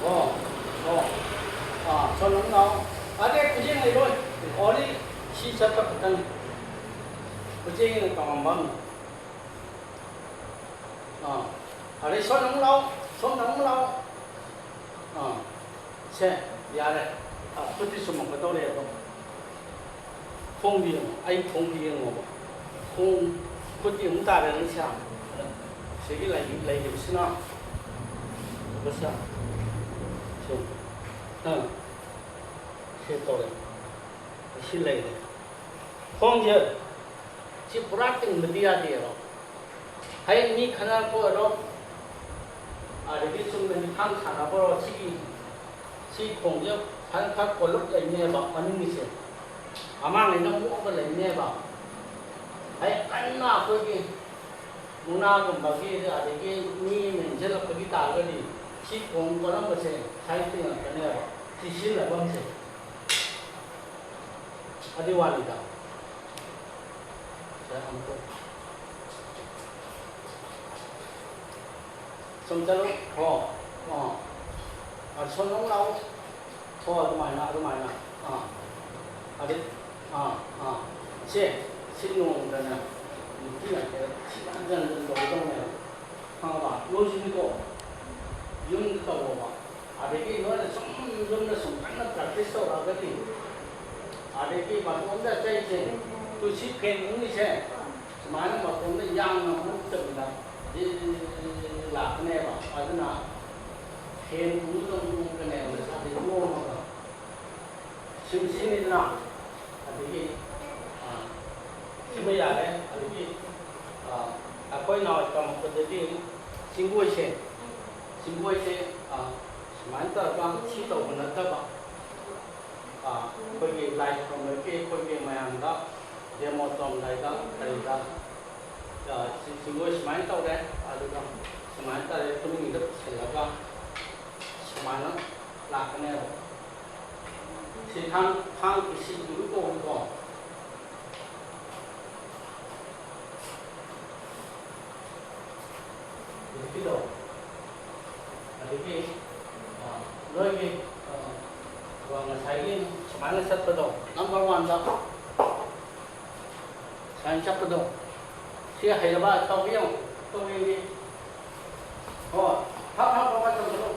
ꯑꯣ, ꯑꯣ꯫ ꯑꯥ, ꯁꯣꯝꯗ ꯑꯃꯨꯛ ꯂꯥꯛꯑꯣ꯫ ꯑꯗꯩ ꯈꯨꯖꯦꯡ ꯂꯩꯔꯣꯏ꯫ ꯑꯣꯟꯂꯤ ꯁꯤ ꯆꯠꯄ ꯈꯛꯇꯅꯤ꯫ ꯈꯨꯖꯦꯡꯒꯤꯅ ꯇꯣꯉꯥꯟꯕ ꯑꯃꯅꯤ꯫ ꯑꯥ꯫ ꯑꯗꯩ ꯁꯣꯝꯗ ꯑꯃꯨꯛ ꯂꯥꯛꯑꯣ꯫ ꯁꯣꯝꯗ ꯑꯃꯨꯛ ꯂꯥꯛꯑꯣ꯫ ꯑꯥ꯫ ꯁꯦ, ꯌꯥꯔꯦ꯫ ꯑꯥ, ꯈꯨꯠꯇꯤ ꯆꯨꯝꯃꯛꯀꯗꯧꯔꯦ ꯑꯗꯣ꯫ ꯈꯣꯡꯗꯤ ꯌꯦꯡꯉꯣ, ꯑꯩ ꯈꯣꯡꯗꯤ ꯌꯦꯡꯉꯣꯕ꯫ ꯈꯣꯡ, ꯈꯨꯠꯇꯤ ꯑꯃꯨꯛ ꯇꯥꯔꯦ ꯅꯪꯁꯦ꯫ ꯁꯤꯒꯤ ꯂꯩ-, ꯂꯩꯔꯤꯕꯁꯤꯅ, ꯁꯦ꯫ ꯁꯤ꯫ ꯑꯥ꯫ ꯁꯤ ꯇꯧꯔꯦ꯫ ꯁꯤ ꯂꯩꯔꯦ꯫ ꯈꯣꯡꯁꯦ ꯁꯤ ꯄꯨꯔꯥ ꯇꯤꯡꯕꯗꯤ ꯌꯥꯗꯦꯕ꯫ ꯍꯌꯦꯡ ꯃꯤ ꯈꯠꯅꯔꯛꯄ ꯑꯣꯏꯔꯣ, ꯑꯗꯒꯤ ꯆꯨꯝꯅ ꯂꯤꯈꯥꯡ ꯁꯥꯟꯅꯕ ꯑꯣꯏꯔꯣ, ꯁꯤꯒꯤ, ꯁꯤ ꯈꯣꯡꯁꯦ ꯐꯖꯅ ꯈꯔ ꯀꯣꯜꯂꯞ ꯂꯩꯅꯦꯕ, ꯃꯅꯤꯡꯒꯤꯁꯦ꯫ ꯃꯃꯥꯡꯉꯩꯅ ꯃꯣꯛꯑꯒ ꯂꯩꯅꯦꯕ꯫ ꯍꯌꯦꯡ ꯀꯟꯅ ꯑꯩꯈꯣꯏꯒꯤ ꯃꯨꯛꯅꯥꯒꯨꯝꯕꯒꯤ, ꯑꯗꯒꯤ ꯃꯤ ꯑꯃ ꯏꯟꯁꯤꯜꯂꯛꯄꯒꯤ ꯇꯥꯔꯒꯗꯤ, ꯁꯤ ꯈꯣꯡ ꯀꯣꯜꯂꯝꯕꯁꯦ ꯁꯥꯏꯠ ꯇꯤꯡꯉꯛꯀꯅꯦꯕ꯫ ꯁꯤ ꯁꯤꯖꯤꯟꯅꯐꯝꯁꯦ꯫ ꯑꯗꯨ ꯋꯥꯅꯤꯗ꯫ ꯁꯦ, ꯑꯃꯨꯛ ꯁꯨꯝ ꯆꯠꯂꯨ꯫ ꯍꯣ꯫ ꯑꯥ꯫ ꯑꯥ, ꯁꯣꯝꯗ ꯑꯃꯨꯛ ꯂꯥꯛꯑꯣ꯫ ꯍꯣ, ꯑꯗꯨꯃꯥꯏꯅ, ꯑꯗꯨꯃꯥꯏꯅ꯫ ꯑꯥ꯫ ꯑꯗꯩ, ꯑꯥ, ꯑꯥ꯫ ꯁꯦ, ꯁꯤ ꯅꯣꯡꯃꯗꯅꯦ, ꯅꯨꯄꯤ ꯉꯥꯛꯇ ꯁꯤ ꯍꯟꯖꯟ ꯍꯟꯖꯟ ꯇꯧꯒꯗꯧꯅꯦꯕ꯫ ꯈꯪꯉꯕ? ꯅꯣꯏꯁꯨꯅꯤꯀꯣ, ꯌꯨꯝꯗ ꯇꯧꯑꯣꯕ꯫ ꯑꯗꯒꯤ ꯅꯣꯏꯅ ꯁꯨꯝ ꯌꯨꯝꯗ ꯁꯨꯝ ꯀꯟꯅ practice ꯇꯧꯔꯛꯑꯒꯗꯤ, ꯑꯗꯒꯤ ꯃꯇꯣꯝꯗ ꯑꯇꯩꯁꯦ, ꯇꯨ ꯁꯤ fan ꯎꯪꯉꯤꯁꯦ, ꯁꯨꯃꯥꯏꯅ ꯃꯇꯣꯝꯗ ꯌꯥꯡꯅ ꯍꯨꯛꯇꯕꯤꯗ ꯂꯥꯛꯀꯅꯦꯕ꯫ ꯑꯗꯨꯅ fan ꯎꯪꯗꯧ ꯎꯪꯉꯛꯀꯅꯦꯕ, ꯃꯁꯥꯗ ꯌꯣꯝꯃꯒ꯫ ꯁꯤꯝ ꯁꯤꯅꯤꯗꯅ, ꯑꯗꯒꯤ, ꯑꯥ, ꯁꯤꯃ ꯌꯥꯔꯦ, ꯑꯗꯒꯤ ꯑꯩꯈꯣꯏ ꯅꯍꯥꯟꯋꯥꯏ ꯇꯝꯃꯛꯄꯗꯗꯤ ꯆꯤꯡꯒꯣꯏꯁꯦ, ꯆꯤꯡꯒꯣꯏꯁꯦ, ꯑ, ꯁꯨꯃꯥꯏꯅ ꯇꯧꯔꯒ ꯁꯤ ꯇꯧꯕ ꯅꯠꯇꯕ, ꯑ, ꯑꯩꯈꯣꯏꯒꯤ ꯂꯥꯏ ꯈꯨꯔꯨꯝꯕꯒꯤ ꯑꯩꯈꯣꯏꯒꯤ ꯃꯌꯥꯝꯗ demo ꯇꯧꯔꯝꯗꯥꯏꯗ ꯀꯔꯤꯗ, ꯑ, ꯆꯤꯡ-, ꯆꯤꯡꯒꯣꯏ ꯁꯨꯃꯥꯏꯅ ꯇꯧꯔꯦ, ꯑꯗꯨꯒ ꯁꯨꯃꯥꯏꯅ ꯇꯧꯔꯦ, ꯈꯨꯅꯤꯡꯒꯤꯗ ꯄꯨꯁꯤꯜꯂꯒ ꯁꯨꯃꯥꯏꯅ ꯂꯥꯛꯀꯅꯦꯕ꯫ ꯁꯤ ꯊꯥꯡ, ꯊꯥꯡ ꯏꯁꯤꯡꯗꯨ ꯀꯧꯏꯀꯣ꯫ ꯍꯧꯖꯤꯛꯀꯤꯗꯣ꯫ ꯑꯗꯒꯤ, ꯑ, ꯅꯣꯏꯒꯤ, ꯑ, ꯉꯁꯥꯏꯒꯤ ꯁꯨꯃꯥꯏꯅ ꯆꯠꯄꯗꯣ, number one ꯗ ꯁꯨꯃꯥꯏꯅ ꯆꯠꯄꯗꯣ꯫ ꯁꯤ ꯍꯩꯔꯕ? ꯇꯧꯕꯤꯌꯨ꯫ ꯇꯧꯕꯤꯌꯨ꯫ ꯍꯣ, ꯐꯠ ꯐꯠ ꯐꯠ ꯐꯠ ꯇꯧꯕꯤꯌꯨ꯫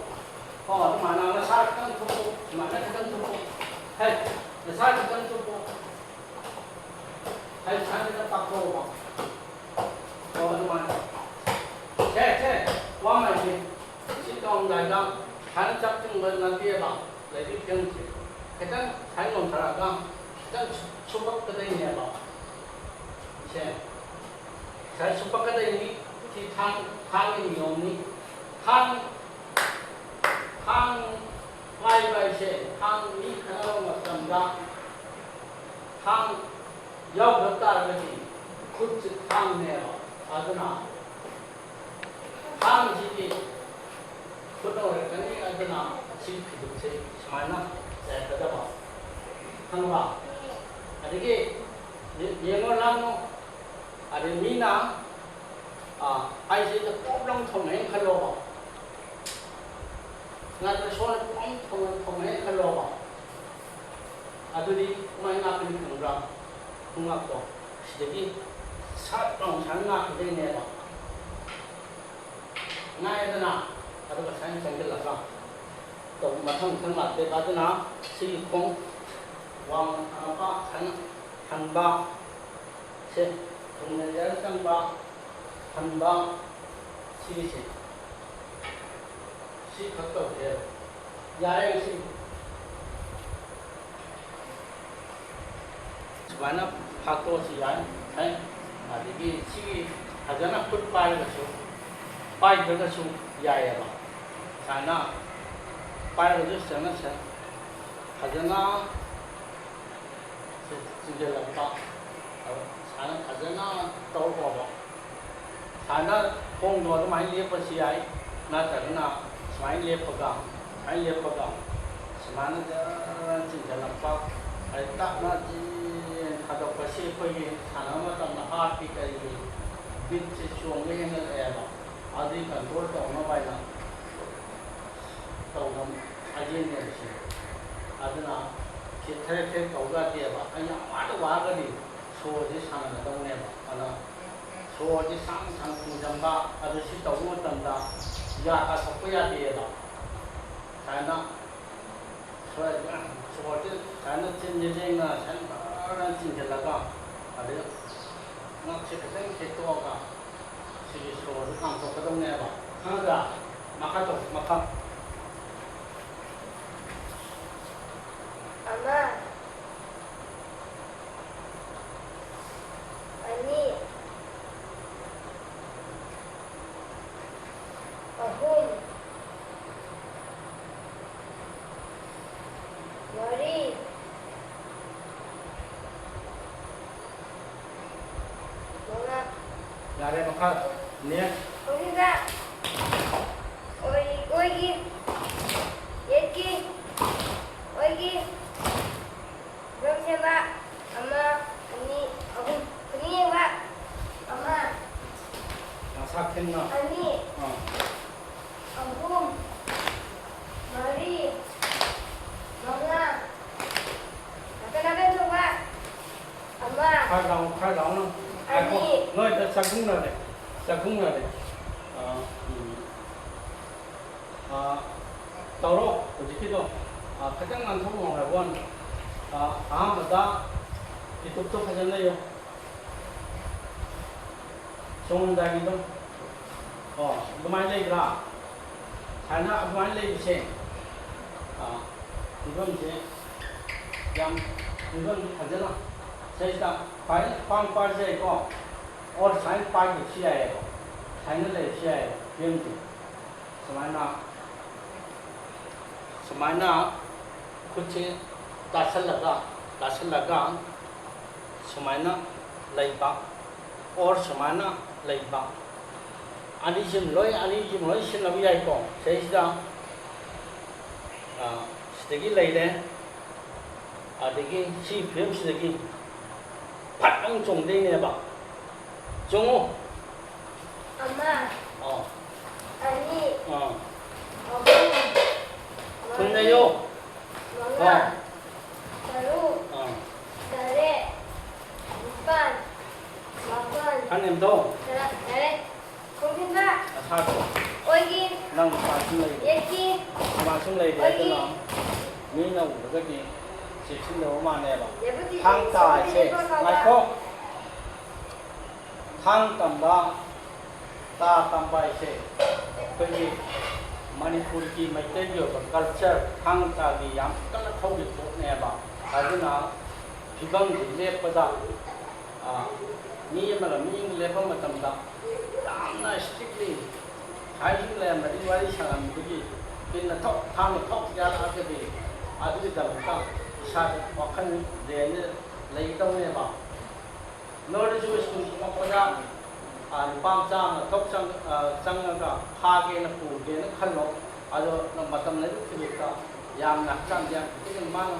ꯍꯣ, ꯑꯗꯨꯃꯥꯏꯅ ꯅꯁꯥ ꯈꯤꯇꯪ ꯊꯨꯞꯄꯨ꯫ ꯁꯨꯃꯥꯏꯅ ꯈꯤꯇꯪ ꯊꯨꯞꯄꯨ꯫ ꯍꯦ, ꯅꯁꯥ ꯈꯤꯇꯪ ꯊꯨꯞꯄꯨ꯫ ꯍꯥꯏ, ꯁꯥꯏꯗ ꯇꯥꯛꯊꯣꯛꯑꯣꯕ꯫ ꯑꯣ, ꯑꯗꯨꯃꯥꯏꯅ꯫ ꯁꯦ, ꯁꯦ, ꯋꯥ ꯃꯥꯏꯁꯦ꯫ ꯁꯤ ꯇꯧꯔꯝꯗꯥꯏꯗ ꯁꯥꯏꯅ ꯆꯞ ꯇꯤꯡꯕ ꯅꯠꯇꯦꯕ꯫ ꯂꯩꯔꯤ ꯐꯤꯕꯝꯁꯦ꯫ ꯈꯤꯇꯪ ꯁꯥꯏ ꯅꯣꯟꯊꯔꯛꯑꯒ ꯈꯤꯇꯪ ꯁꯨ-, ꯁꯨꯞꯄꯛꯀꯗꯣꯏꯅꯦꯕ꯫ ꯁꯦ꯫ ꯁꯥꯏ ꯁꯨꯞꯄꯛꯀꯗꯣꯏꯅꯤ꯫ ꯁꯤ ꯊꯥꯡ, ꯊꯥꯡꯒꯤ ꯅꯤꯌꯣꯝꯅꯤ꯫ ꯊꯥꯡ, ꯊꯥꯡ ꯄꯥꯏꯕ ꯍꯥꯏꯁꯦ, ꯊꯥꯡ ꯃꯤ ꯈꯠꯅꯕ ꯃꯇꯝꯗ ꯊꯥꯡ ꯌꯥꯎꯗꯕ ꯇꯥꯔꯒꯗꯤ ꯈꯨꯠꯁꯦ ꯊꯥꯡꯅꯦꯕ꯫ ꯑꯗꯨꯅ ꯊꯥꯡꯁꯤꯗꯤ ꯈꯨꯠꯅ ꯑꯣꯏꯔꯛꯀꯅꯤ꯫ ꯑꯗꯨꯅ ꯁꯤ ꯐꯤꯗꯨꯛꯁꯦ ꯁꯨꯃꯥꯏꯅ ꯆꯥꯏꯒꯗꯕ꯫ ꯈꯪꯉꯕ? ꯑꯗꯒꯤ ꯌꯦ-, ꯌꯦꯡꯉꯣ ꯂꯥꯡꯉꯣ꯫ ꯑꯗꯩ ꯃꯤꯅ, ꯑ, ꯑꯩꯁꯤꯗ ꯄꯣꯞ ꯂꯥꯎ ꯊꯣꯝꯃꯛꯑꯦꯅ ꯈꯜꯂꯣꯕ꯫ ꯅꯠꯇ꯭ꯔ ꯁꯣꯝꯗ ꯄꯣꯞ ꯊꯣꯝꯃꯛ-, ꯊꯣꯝꯃꯛꯑꯦꯅ ꯈꯜꯂꯣꯕ꯫ ꯑꯗꯨꯗꯤ ꯀꯃꯥꯏꯅ ꯉꯥꯛꯀꯅꯤ ꯈꯪꯕ꯭ꯔꯥ? ꯈꯣꯡꯉꯥꯛꯇꯣ ꯁꯤꯗꯒꯤ ꯁꯠ ꯂꯥꯎꯅ ꯁꯨꯃꯥꯏꯅ ꯉꯥꯛꯈꯤꯗꯣꯏꯅꯦꯕ꯫ ꯉꯥꯏꯗꯅ, ꯑꯗꯨꯒ ꯁꯨꯃꯥꯏꯅ ꯆꯪꯁꯤꯜꯂꯒ ꯇꯧꯕ ꯃꯊꯪ ꯃꯊꯪ ꯂꯥꯛꯇꯣꯏꯕ꯫ ꯑꯗꯨꯅ ꯁꯤꯒꯤ ꯈꯣꯡ ꯋꯥꯡꯅ ꯊꯥꯡꯒꯠꯄ, ꯁꯨꯃꯥꯏꯅ ꯍꯟꯕ, ꯁꯦ, ꯊꯨꯡꯅ ꯌꯥꯔ ꯆꯪꯕ, ꯍꯟꯕ, ꯁꯤꯒꯤꯁꯦ꯫ ꯁꯤ ꯈꯛ ꯇꯧꯁꯦ꯫ ꯌꯥꯔꯦ ꯉꯁꯤ꯫ ꯁꯨꯃꯥꯏꯅ ꯐꯥꯛꯇꯣꯛꯑꯁꯨ ꯌꯥꯏ꯫ ꯍꯥꯏ꯫ ꯑꯗꯒꯤ ꯁꯤꯒꯤ ꯐꯖꯅ ꯈꯨꯠ ꯄꯥꯏꯔꯒꯁꯨ, ꯄꯥꯏꯗ꯭ꯔꯒꯁꯨ ꯌꯥꯏꯑꯕ꯫ ꯁꯨꯃꯥꯏꯅ ꯄꯥꯏꯔꯒꯁꯨ ꯐꯖꯅ ꯁꯦ-, ꯐꯖꯅ ꯆꯤꯡꯁꯤꯜꯂꯛꯄ, ꯁꯨꯃꯥꯏꯅ ꯐꯖꯅ ꯇꯧꯔꯛꯑꯣꯕ꯫ ꯁꯨꯃꯥꯏꯅ ꯈꯣꯡꯗꯣ ꯑꯗꯨꯃꯥꯏꯅ ꯂꯦꯞꯄꯁꯨ ꯌꯥꯏ, ꯅꯠꯇ꯭ꯔꯒꯅ ꯁꯨꯃꯥꯏꯅ ꯂꯦꯞꯄꯒ, ꯁꯨꯃꯥꯏꯅ ꯂꯦꯞꯄꯒ, ꯁꯨꯃꯥꯏꯅ ꯖꯔ ꯆꯤꯡꯁꯤꯜꯂꯛꯄ, ꯑꯗꯩ ꯇꯞꯅ ꯖꯤ ꯊꯥꯗꯣꯛꯄ꯫ ꯁꯤ ꯑꯩꯈꯣꯏꯒꯤ ꯁꯥꯟꯅꯕ ꯃꯇꯝꯗ ꯍꯥꯔꯠꯀꯤ ꯀꯔꯤꯒꯤ ꯕꯤꯠꯁꯦ ꯆꯣꯡꯕ ꯍꯦꯟꯒꯠꯂꯛꯑꯦꯕ꯫ ꯑꯗꯨꯒꯤ ꯀꯟꯇ꯭ꯔꯣꯜ ꯇꯧꯅꯕ ꯍꯥꯏꯅ ꯇꯧꯕ ꯁꯥꯖꯦꯜꯅꯦꯕ ꯁꯤ꯫ ꯑꯗꯨꯅ ꯁꯤ ꯊꯔꯦꯛ ꯊꯔꯦꯛ ꯇꯧꯕ ꯌꯥꯗꯦꯕ꯫ ꯑꯩ ꯌꯥꯝ ꯋꯥꯅ ꯋꯥꯔꯒꯗꯤ ꯁꯣꯔꯁꯦ ꯁꯥꯟꯅꯒꯗꯧꯅꯦꯕ꯫ ꯑꯗꯨꯅ ꯁꯣꯔꯁꯦ ꯁꯥꯡ ꯁꯥꯡ ꯆꯤꯡꯁꯤꯟꯕ, ꯑꯗꯨ ꯁꯤ ꯇꯧꯕ ꯃꯇꯝꯗ ꯌꯥ ꯀꯥꯊꯣꯛꯄ ꯌꯥꯗꯦꯕ꯫ ꯁꯨꯃꯥꯏꯅ ꯁꯣꯔ-, ꯁꯣꯔꯁꯦ ꯁꯨꯃꯥꯏꯅ ꯆꯤꯟꯁꯦ ꯂꯦꯡꯅ ꯁꯨꯃꯥꯏꯅ ꯕꯔ ꯆꯤꯡꯁꯤꯜꯂꯒ, ꯑꯗꯩ ꯉꯛꯁꯦ ꯈꯤꯇꯪ ꯊꯦꯛꯇꯣꯛꯑꯒ ꯁꯤꯒꯤ ꯁꯣꯔꯁꯦ ꯀꯥꯝꯊꯣꯛꯀꯗꯧꯅꯦꯕ꯫ ꯈꯪꯉꯗ꯭ꯔꯥ? ꯃꯈꯥ ꯇꯧ, ꯃꯈꯥ꯫ ꯑꯃ, ꯑꯅꯤ, ꯑꯍꯨꯝ, ꯃꯔꯤ, ꯃꯉꯥ꯫ ꯌꯥꯔꯦ, ꯃꯈꯥ꯫ Next꯫ ꯃꯊꯪꯗ ꯑꯣꯏ-, ꯑꯣꯏꯒꯤ, ꯌꯦꯠꯀꯤ, ꯑꯣꯏꯒꯤ, ꯌꯣꯝ ꯁꯦꯝꯕ꯫ ꯑꯃ, ꯑꯅꯤ, ꯑꯍꯨꯝ꯫ ꯈꯨꯅꯤꯡ ꯌꯦꯡꯕ꯫ ꯑꯃ꯫ ꯃꯁꯥ ꯈꯤꯟꯅ꯫ ꯑꯅꯤ꯫ ꯑꯥ꯫ ꯑꯍꯨꯝ꯫ ꯃꯔꯤ꯫ ꯃꯉꯥ꯫ ꯅꯥꯀꯟ ꯅꯥꯀꯟ ꯆꯣꯡꯕ꯫ ꯑꯃ꯫ ꯈꯔ ꯂꯥꯎ, ꯈꯔ ꯂꯥꯎꯅ꯫ ꯑꯅꯤ꯫ ꯉꯥꯏꯈꯣ꯫ ꯅꯣꯏꯗ ꯆꯥꯛꯊꯨꯡꯅꯔꯦ꯫ ꯆꯥꯛꯊꯨꯡꯅꯔꯦ꯫ ꯑꯥ, ꯎꯝ꯫ ꯑꯥ, ꯇꯧꯔꯣ ꯍꯧꯖꯤꯛꯀꯤꯗꯣ꯫ ꯑꯥ, ꯈꯤꯇꯪ ꯉꯥꯡꯊꯣꯛ ꯉꯝꯃꯣ ꯍꯥꯏꯕ ꯋꯥꯅꯤ꯫ ꯑꯥ, ꯑꯍꯥꯟꯕꯗ ꯐꯤꯇꯨꯞꯇꯣ ꯐꯖꯅ ꯂꯩꯌꯣ꯫ ꯆꯣꯡꯉꯝꯗꯥꯏꯒꯤꯗꯣ꯫ ꯑꯣ, ꯑꯗꯨꯃꯥꯏꯅ ꯂꯩꯕ꯭ꯔꯥ? ꯁꯨꯃꯥꯏꯅ ꯑꯗꯨꯃꯥꯏꯅ ꯂꯩꯕꯁꯦ, ꯑꯥ, ꯐꯤꯕꯝꯁꯦ ꯌꯥꯝ, ꯐꯤꯕꯝꯁꯦ ꯐꯖꯅ, ꯁꯤꯗꯩꯁꯤꯗ ꯈ꯭ꯋꯥꯏ ꯈ꯭ꯋꯥꯡ ꯄꯥꯔꯁꯦ ꯀꯣ꯫ ꯑꯣꯔ ꯁꯨꯃꯥꯏꯅ ꯄꯥꯏꯈꯤꯕꯁꯨ ꯌꯥꯏꯑꯕ, ꯁꯨꯃꯥꯏꯅ ꯂꯩꯕꯁꯨ ꯌꯥꯏꯑꯕ ꯐꯤꯕꯝꯁꯦ꯫ ꯁꯨꯃꯥꯏꯅ, ꯁꯨꯃꯥꯏꯅ ꯈꯨꯠꯁꯦ ꯇꯥꯁꯜꯂꯒ, ꯇꯥꯁꯜꯂꯒ ꯁꯨꯃꯥꯏꯅ ꯂꯩꯕ, ꯑꯣꯔ ꯁꯨꯃꯥꯏꯅ ꯂꯩꯕ꯫ ꯑꯅꯤꯁꯤꯃ ꯂꯣꯏ, ꯑꯅꯤꯁꯤꯃ ꯂꯣꯏ ꯁꯤꯖꯤꯟꯅꯕ ꯌꯥꯏꯀꯣ꯫ ꯁꯤꯗꯩꯁꯤꯗ, ꯑ, ꯁꯤꯗꯒꯤ ꯂꯩꯔꯦ, ꯑꯗꯒꯤ ꯁꯤ ꯐꯤꯕꯝꯁꯤꯗꯒꯤ ꯐꯠ ꯑꯃꯨꯛ ꯆꯣꯡꯗꯣꯏꯅꯦꯕ꯫ ꯆꯣꯡꯉꯨ꯫ ꯑꯃ, ꯑꯥ꯫ ꯑꯅꯤ, ꯑꯥ꯫ ꯑꯍꯨꯝ, ꯊꯨꯅ ꯃꯔꯤ, ꯂꯩꯌꯣ꯫ ꯃꯉꯥ, ꯑꯥ꯫ ꯇꯔꯨꯛ, ꯑꯥ꯫ ꯇꯔꯦꯠ, ꯅꯤꯄꯥꯜ, ꯃꯥꯄꯜ, ꯈꯪꯉꯦ ꯑꯝꯇ꯫ ꯇꯔꯥ꯫ ꯌꯥꯔꯦ꯫ ꯈꯣꯡꯖꯤꯟꯕ꯫ ꯅꯁꯥꯗꯣ꯫ ꯑꯣꯏꯒꯤ꯫ ꯅꯪ ꯅꯨꯄꯥ ꯁꯨꯝ ꯂꯩꯔꯦ꯫ ꯌꯦꯠꯀꯤ꯫ ꯅꯨꯄꯥ ꯁꯨꯝ ꯂꯩꯔꯦ, ꯑꯣꯏꯒꯤ꯫ ꯑꯗꯨꯅ ꯃꯤꯅ ꯎꯕꯗꯒꯤ ꯆꯦꯛꯁꯤꯟꯗꯕ ꯃꯥꯜꯂꯦꯕ꯫ ꯂꯦꯞꯄꯨꯗꯤ ꯊꯥꯡ ꯆꯦꯛꯁꯤꯟꯕ ꯇꯥꯁꯦ꯫ ꯂꯦꯞꯄ ꯀꯧꯕ꯫ ꯉꯥꯏꯈꯣ꯫ ꯊꯥꯡ ꯇꯝꯕ, ꯇꯥ ꯇꯝꯕ ꯍꯥꯏꯁꯦ ꯑꯩꯈꯣꯏꯒꯤ ꯃꯅꯤꯄꯨꯔꯒꯤ ꯃꯩꯇꯩꯒꯤ ꯑꯣꯏꯕ ꯀꯜꯆꯔ, ꯊꯥꯡ ꯇꯥꯒꯤ ꯌꯥꯝ ꯀꯟꯅ ꯊꯧꯒꯤ ꯄꯣꯠꯅꯦꯕ꯫ ꯑꯗꯨꯅ ꯐꯤꯕꯝꯁꯤ ꯂꯦꯞꯄꯗ, ꯑ, ꯃꯤ ꯑꯃꯒ ꯃꯤ ꯑꯃꯒ ꯂꯦꯞꯄ ꯃꯇꯝꯗ ꯌꯥꯝꯅ ꯏꯁꯇ꯭ꯔꯤꯛꯂꯤ ꯍꯥꯏꯁꯨ ꯂꯩꯔꯝꯕꯗꯒꯤ, ꯋꯥꯔꯤ ꯁꯥꯟꯅꯕꯗꯒꯤ ꯄꯤꯟꯅ ꯊꯣꯛ, ꯊꯥꯡꯅ ꯊꯣꯛ ꯌꯥꯜꯂꯛꯑꯒꯗꯤ ꯑꯗꯨꯒꯤꯗꯃꯛꯇ ꯏꯁꯥꯗ ꯋꯥꯈꯜ ꯕ꯭ꯔꯦꯟꯗ ꯂꯩꯒꯗꯧꯅꯦꯕ꯫ ꯅꯣꯏꯗꯁꯨ ꯁ꯭ꯀꯨꯜ ꯊꯣꯛꯂꯛꯄꯗ, ꯑ, ꯅꯨꯄꯥ ꯃꯆꯥ ꯑꯃ ꯊꯣꯛ ꯆꯪ-, ꯑ, ꯆꯪꯉꯒ ꯐꯥꯒꯦꯅ ꯄꯨꯒꯦꯅ ꯈꯜꯂꯣ꯫ ꯑꯗꯣ ꯃꯇꯝ ꯂꯩꯕ ꯈꯨꯗꯤꯡꯗ ꯌꯥꯝꯅ ꯍꯛꯆꯥꯡꯁꯦ ꯌꯥꯝ ꯐꯤꯠ ꯑꯣꯏꯅ ꯃꯥꯅ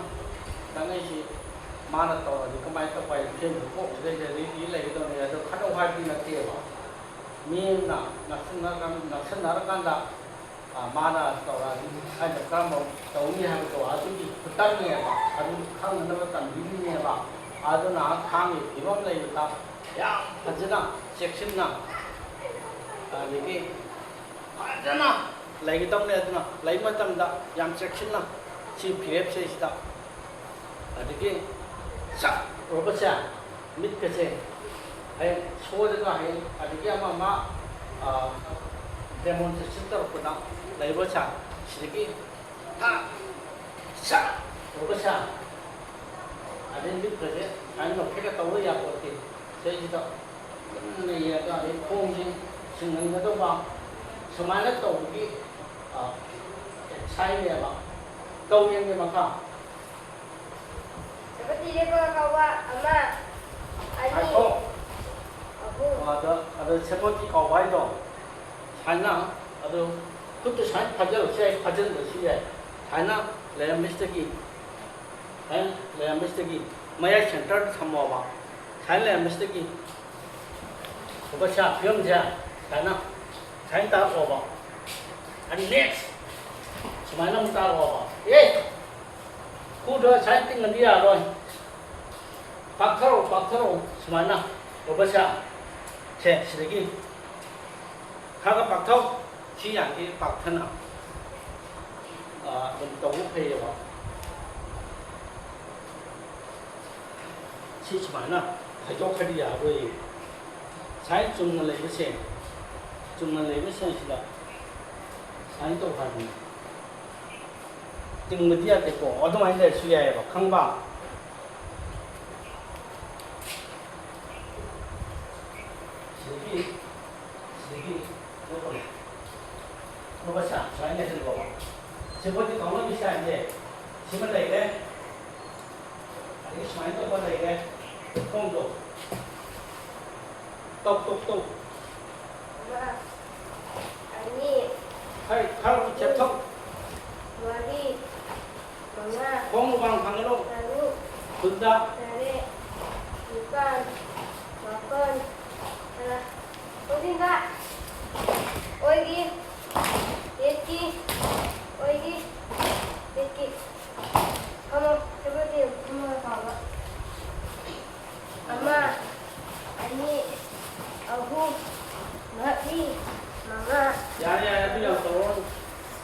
ꯆꯪꯉꯛꯏꯁꯤ ꯃꯥꯅ ꯇꯧꯔꯗꯤ ꯀꯃꯥꯏꯅ ꯇꯧꯕ ꯍꯥꯏ? ꯐꯤꯕꯝꯗꯨ ꯀꯣꯛꯁꯤꯗꯩꯗ ꯔꯦꯗꯤ ꯂꯩꯒꯗꯧꯅꯤ꯫ ꯑꯗꯣ ꯈꯠꯅꯧ ꯍꯥꯏꯕꯗꯤ ꯅꯠꯇꯦꯕ꯫ ꯃꯤ ꯑꯃꯅ ꯅꯛꯁꯤꯟꯅꯔꯀꯥꯟ-, ꯅꯛꯁꯤꯟꯅꯔꯀꯥꯟꯗ, ꯑ, ꯃꯥꯅ ꯇꯧꯔꯛꯑꯗꯤ ꯑꯩꯅ ꯀꯔꯝꯕ ꯇꯧꯅꯤ ꯍꯥꯏꯕꯗꯣ ꯑꯗꯨꯒꯤ ꯈꯨꯇꯝꯅꯦꯕ꯫ ꯑꯗꯨ ꯈꯪꯅꯅꯕ ꯇꯝꯕꯤꯔꯤꯅꯦꯕ꯫ ꯑꯗꯨꯅ ꯊꯥꯡꯒꯤ ꯐꯤꯕꯝ ꯂꯩꯕꯗ ꯌꯥꯝ ꯐꯖꯅ ꯆꯦꯛꯁꯤꯟꯅ, ꯑꯗꯒꯤ ꯐꯖꯅ ꯂꯩꯒꯗꯧꯅꯦ꯫ ꯑꯗꯨꯅ ꯂꯩ ꯃꯇꯝꯗ ꯌꯥꯝ ꯆꯦꯛꯁꯤꯟꯅ ꯁꯤ ꯐꯤꯔꯦꯞꯁꯦ ꯁꯤꯗ, ꯑꯗꯒꯤ ꯁꯛ ꯎꯔꯛꯄꯁꯦ, ꯃꯤꯠꯀꯁꯦ ꯍꯌꯦꯡ ꯁꯣꯏꯗꯅ ꯍꯌꯦꯡ ꯑꯗꯒꯤ ꯑꯃ ꯑꯃ, ꯑ, ꯗꯦꯃꯣꯟꯁꯇ꯭ꯔꯦꯁꯟ ꯇꯧꯔꯛꯄꯗ ꯂꯩꯕꯁꯦ ꯁꯤꯗꯒꯤ ꯊꯥ ꯁꯛ ꯎꯔꯛꯄꯁꯦ, ꯑꯗꯩ ꯃꯤꯠꯀꯁꯦ ꯁꯨꯃꯥꯏꯅ ꯅꯣꯛꯐꯦꯠꯀ ꯇꯧꯕ ꯌꯥꯄꯣꯠꯇꯦ꯫ ꯁꯤꯗꯩꯁꯤꯗ ꯂꯩꯌꯦ꯫ ꯑꯗꯣ ꯑꯗꯩ ꯈꯣꯡꯁꯦ ꯁꯤꯡꯍꯟꯒꯗꯧꯕ ꯁꯨꯃꯥꯏꯅ ꯇꯧꯕꯒꯤ, ꯑ, ꯑꯦꯛꯁꯔꯁꯥꯏꯖꯅꯦꯕ꯫ ꯇꯧ ꯌꯦꯡꯒꯦ ꯃꯈꯥ꯫ ꯁꯦꯄꯣꯇꯤ ꯂꯦꯞꯄꯒ ꯀꯥꯎꯕ꯫ ꯑꯃ, ꯑꯅꯤ, ꯉꯥꯏꯈꯣ꯫ ꯑꯍꯨꯝ꯫ ꯑꯗ, ꯑꯗ ꯁꯦꯄꯣꯇꯤ ꯀꯥꯎꯕ ꯍꯥꯏꯗꯣ ꯁꯨꯃꯥꯏꯅ, ꯑꯗꯨ ꯈꯨꯠꯇꯨ ꯁꯨꯃꯥꯏꯅ ꯐꯥꯖꯤꯜꯂꯁꯨ ꯌꯥꯏ, ꯐꯥꯖꯤꯟꯗ꯭ꯔꯁꯨ ꯌꯥꯏ꯫ ꯁꯨꯃꯥꯏꯅ ꯂꯩꯔꯝꯕꯁꯤꯗꯒꯤ, ꯁꯨꯃꯥꯏꯅ ꯂꯩꯔꯝꯕꯁꯤꯗꯒꯤ ꯃꯌꯥꯏ ꯁꯦꯟꯇꯔꯗ ꯊꯝꯃꯣꯕ꯫ ꯁꯨꯃꯥꯏꯅ ꯂꯩꯔꯝꯕꯁꯤꯗꯒꯤ ꯎꯕꯁꯥ ꯐꯤꯕꯝꯁꯦ ꯁꯨꯃꯥꯏꯅ, ꯁꯨꯃꯥꯏꯅ ꯇꯥꯔꯛꯑꯣꯕ꯫ ꯑꯗꯨ ꯅꯦꯛꯁ ꯁꯨꯃꯥꯏꯅ ꯑꯃꯨꯛ ꯇꯥꯔꯛꯑꯣꯕ꯫ ꯑꯦ! ꯈꯨꯗꯣ ꯁꯨꯃꯥꯏꯅ ꯇꯤꯡꯉꯗꯤ ꯌꯥꯔꯣꯏ꯫ ꯄꯥꯛꯊꯔꯛꯑꯣ, ꯄꯥꯛꯊꯔꯛꯑꯣ꯫ ꯁꯨꯃꯥꯏꯅ ꯎꯕꯁꯥ꯫ ꯁꯦ, ꯁꯤꯗꯒꯤ ꯈꯔ ꯈꯔ ꯄꯥꯛꯊꯧ꯫ ꯁꯤ ꯌꯥꯝ ꯊꯤꯅ ꯄꯥꯛꯊꯅ, ꯑ, ꯑꯗꯨꯝ ꯇꯧꯕ ꯐꯩꯌꯦꯕ꯫ ꯁꯤ ꯁꯨꯃꯥꯏꯅ ꯍꯩꯗꯣꯛꯈ꯭ꯔꯗꯤ ꯌꯥꯔꯣꯏꯌꯦ꯫ ꯁꯨꯃꯥꯏꯅ ꯆꯨꯝꯅ ꯂꯩꯕꯁꯦ, ꯆꯨꯝꯅ ꯂꯩꯕꯁꯤꯡꯁꯤꯗ ꯁꯨꯃꯥꯏꯅ ꯇꯧ ꯍꯥꯏꯕꯅꯤ꯫ ꯇꯤꯡꯕꯗꯤ ꯌꯥꯗꯦꯀꯣ, ꯑꯗꯨꯃꯥꯏꯅ ꯂꯩꯔꯁꯨ ꯌꯥꯏꯑꯕ, ꯈꯪꯕ? ꯁꯤꯗꯒꯤ, ꯁꯤꯗꯒꯤ ꯂꯧꯈꯠꯂꯣ꯫ ꯂꯧꯈꯠꯁꯦ, ꯁꯨꯃꯥꯏꯅ ꯂꯩꯍꯜꯂꯣꯕ꯫ ꯁꯤꯐꯥꯎꯗꯤ ꯀꯥꯎꯅꯕꯤ ꯁꯥꯏꯟꯁꯦ ꯁꯤꯃ ꯂꯩꯔꯦ꯫ ꯑꯗꯒꯤ ꯁꯨꯃꯥꯏꯅ ꯇꯧꯕ ꯂꯩꯔꯦ꯫ ꯈꯣꯡꯗꯣ ꯇꯧ, ꯇꯧ, ꯇꯧ꯫ ꯑꯃ, ꯑꯅꯤ, ꯈꯔ, ꯈꯔ ꯑꯍꯨꯝ, ꯆꯦꯞꯊꯧ꯫ ꯃꯔꯤ, ꯃꯉꯥ, ꯈꯣꯡ ꯃꯄꯥꯡ ꯐꯥꯡꯒꯠꯂꯣ꯫ ꯇꯔꯨꯛ, ꯈꯨꯠꯇ꯫ ꯇꯔꯦꯠ, ꯅꯤꯄꯥꯜ, ꯃꯥꯄꯜ, ꯇꯔꯥ꯫ ꯄꯨꯟꯁꯤꯟꯕ꯫ ꯑꯣꯏꯒꯤ, ꯌꯦꯠꯀꯤ, ꯑꯣꯏꯒꯤ, ꯌꯦꯠꯀꯤ꯫ ꯐꯝꯃꯣ, ꯁꯦꯄꯣꯇꯤ ꯐꯝꯃꯒ ꯄꯥꯕ꯫ ꯑꯃ, ꯑꯅꯤ, ꯑꯍꯨꯝ, ꯃꯔꯤ, ꯃꯉꯥ꯫ ꯌꯥꯔꯦ, ꯌꯥꯔꯦ, ꯑꯗꯨ ꯌꯥꯝ ꯇꯧꯔꯣ꯫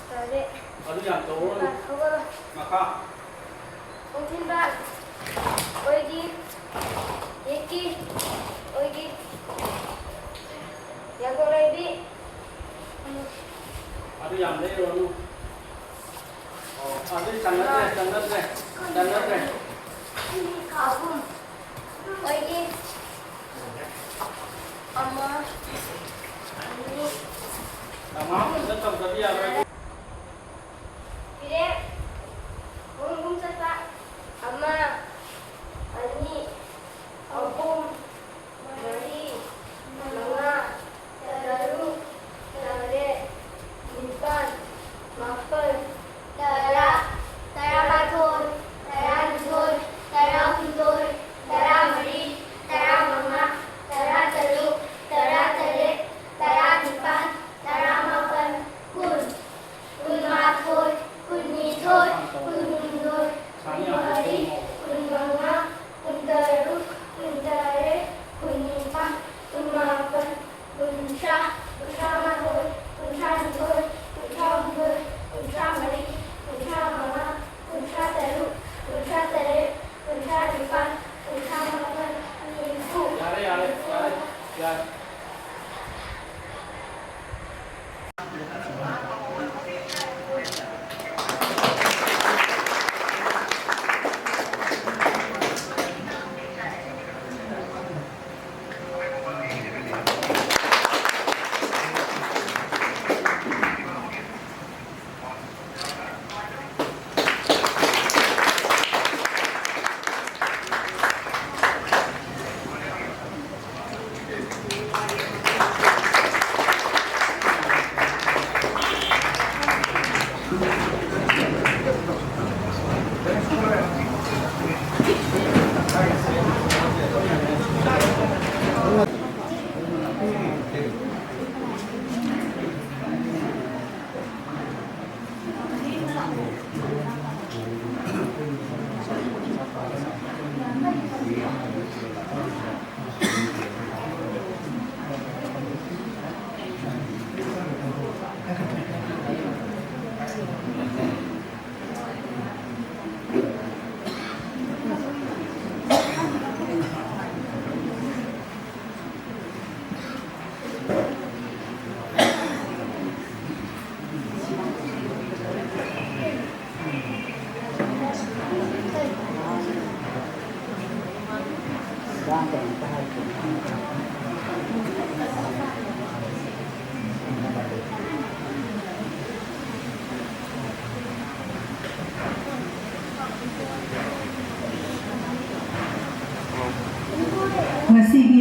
ꯇꯔꯦꯠ꯫ ꯑꯗꯨ ꯌꯥꯝ ꯇꯧꯔꯣ꯫ ꯅꯤꯄꯥꯜ, ꯍꯧꯒꯠꯂꯣ꯫ ꯃꯈꯥ꯫ ꯄꯨꯟꯁꯤꯟꯕ꯫ ꯑꯣꯏꯒꯤ, ꯌꯦꯠꯀꯤ, ꯑꯣꯏꯒꯤ꯫ ꯌꯥꯡꯀꯣꯛ ꯂꯩꯕꯤ꯫ ꯑꯗꯨ ꯌꯥꯝ ꯂꯩꯔꯨꯔꯅꯨ꯫ ꯑꯣ, ꯑꯗꯨ ꯆꯟꯅꯗ꯭ꯔꯦ, ꯆꯟꯅꯗ꯭ꯔꯦ, ꯆꯟꯅꯗ꯭ꯔꯦ꯫ ꯑꯍꯨꯝ꯫ ꯑꯣꯏꯒꯤ꯫ ꯑꯃ, ꯑꯅꯤ, ꯐꯤꯔꯦꯞ ꯑꯍꯨꯝ ꯑꯍꯨꯝ ꯆꯠꯄ꯫ ꯑꯃ, ꯑꯅꯤ, ꯑꯍꯨꯝ, ꯃꯔꯤ, ꯃꯉꯥ, ꯇꯔꯨꯛ, ꯇꯔꯦꯠ, ꯅꯤꯄꯥꯜ, ꯃꯥꯄꯜ, ꯇꯔꯥ, ꯇꯔꯥꯃꯥꯊꯣꯏ, ꯇꯔꯥꯅꯤꯊꯣꯏ, ꯇꯔꯥꯍꯨꯝꯗꯣꯏ, ꯇꯔꯥꯃꯔꯤ, ꯇꯔꯥꯃꯉꯥ, ꯇꯔꯥꯇꯔꯨꯛ, ꯇꯔꯥꯇꯔꯦꯠ, ꯇꯔꯥꯅꯤꯄꯥꯜ, ꯇꯔꯥꯃꯥꯄꯜ, ꯀꯨꯟ꯫ ꯀꯨꯟꯃꯥꯊꯣꯏ, ꯀꯨꯟꯅꯤꯊꯣꯏ, ꯀꯨꯟꯍꯨꯝꯗꯣꯏ, ꯀꯨꯟꯃꯔꯤ, ꯀꯨꯟꯃꯉꯥ, ꯀꯨꯟꯇꯔꯨꯛ, ꯀꯨꯟꯇꯔꯦꯠ, ꯀꯨꯟꯅꯤꯄꯥꯜ, ꯀꯨꯟꯃꯥꯄꯜ, ꯀꯨꯟꯊ꯭ꯔꯥ, ꯀꯨꯟꯊ꯭ꯔꯥꯃꯥꯊꯣꯏ, ꯀꯨꯟꯊ꯭ꯔꯥꯅꯤꯊꯣꯏ, ꯀꯨꯟꯊ꯭ꯔꯥꯍꯨꯝꯗꯣꯏ, ꯀꯨꯟꯊ꯭ꯔꯥꯃꯔꯤ, ꯀꯨꯟꯊ꯭ꯔꯥꯃꯉꯥ, ꯀꯨꯟꯊ꯭ꯔꯥꯇꯔꯨꯛ, ꯀꯨꯟꯊ꯭ꯔꯥꯇꯔꯦꯠ, ꯀꯨꯟꯊ꯭ꯔꯥꯅꯤꯄꯥꯜ, ꯀꯨꯟꯊ꯭ꯔꯥꯃꯥꯄꯜ, ꯅꯤꯐꯨ꯫ ꯌꯥꯔꯦ, ꯌꯥꯔꯦ, ꯌꯥꯔꯦ, ꯌꯥꯔꯦ꯫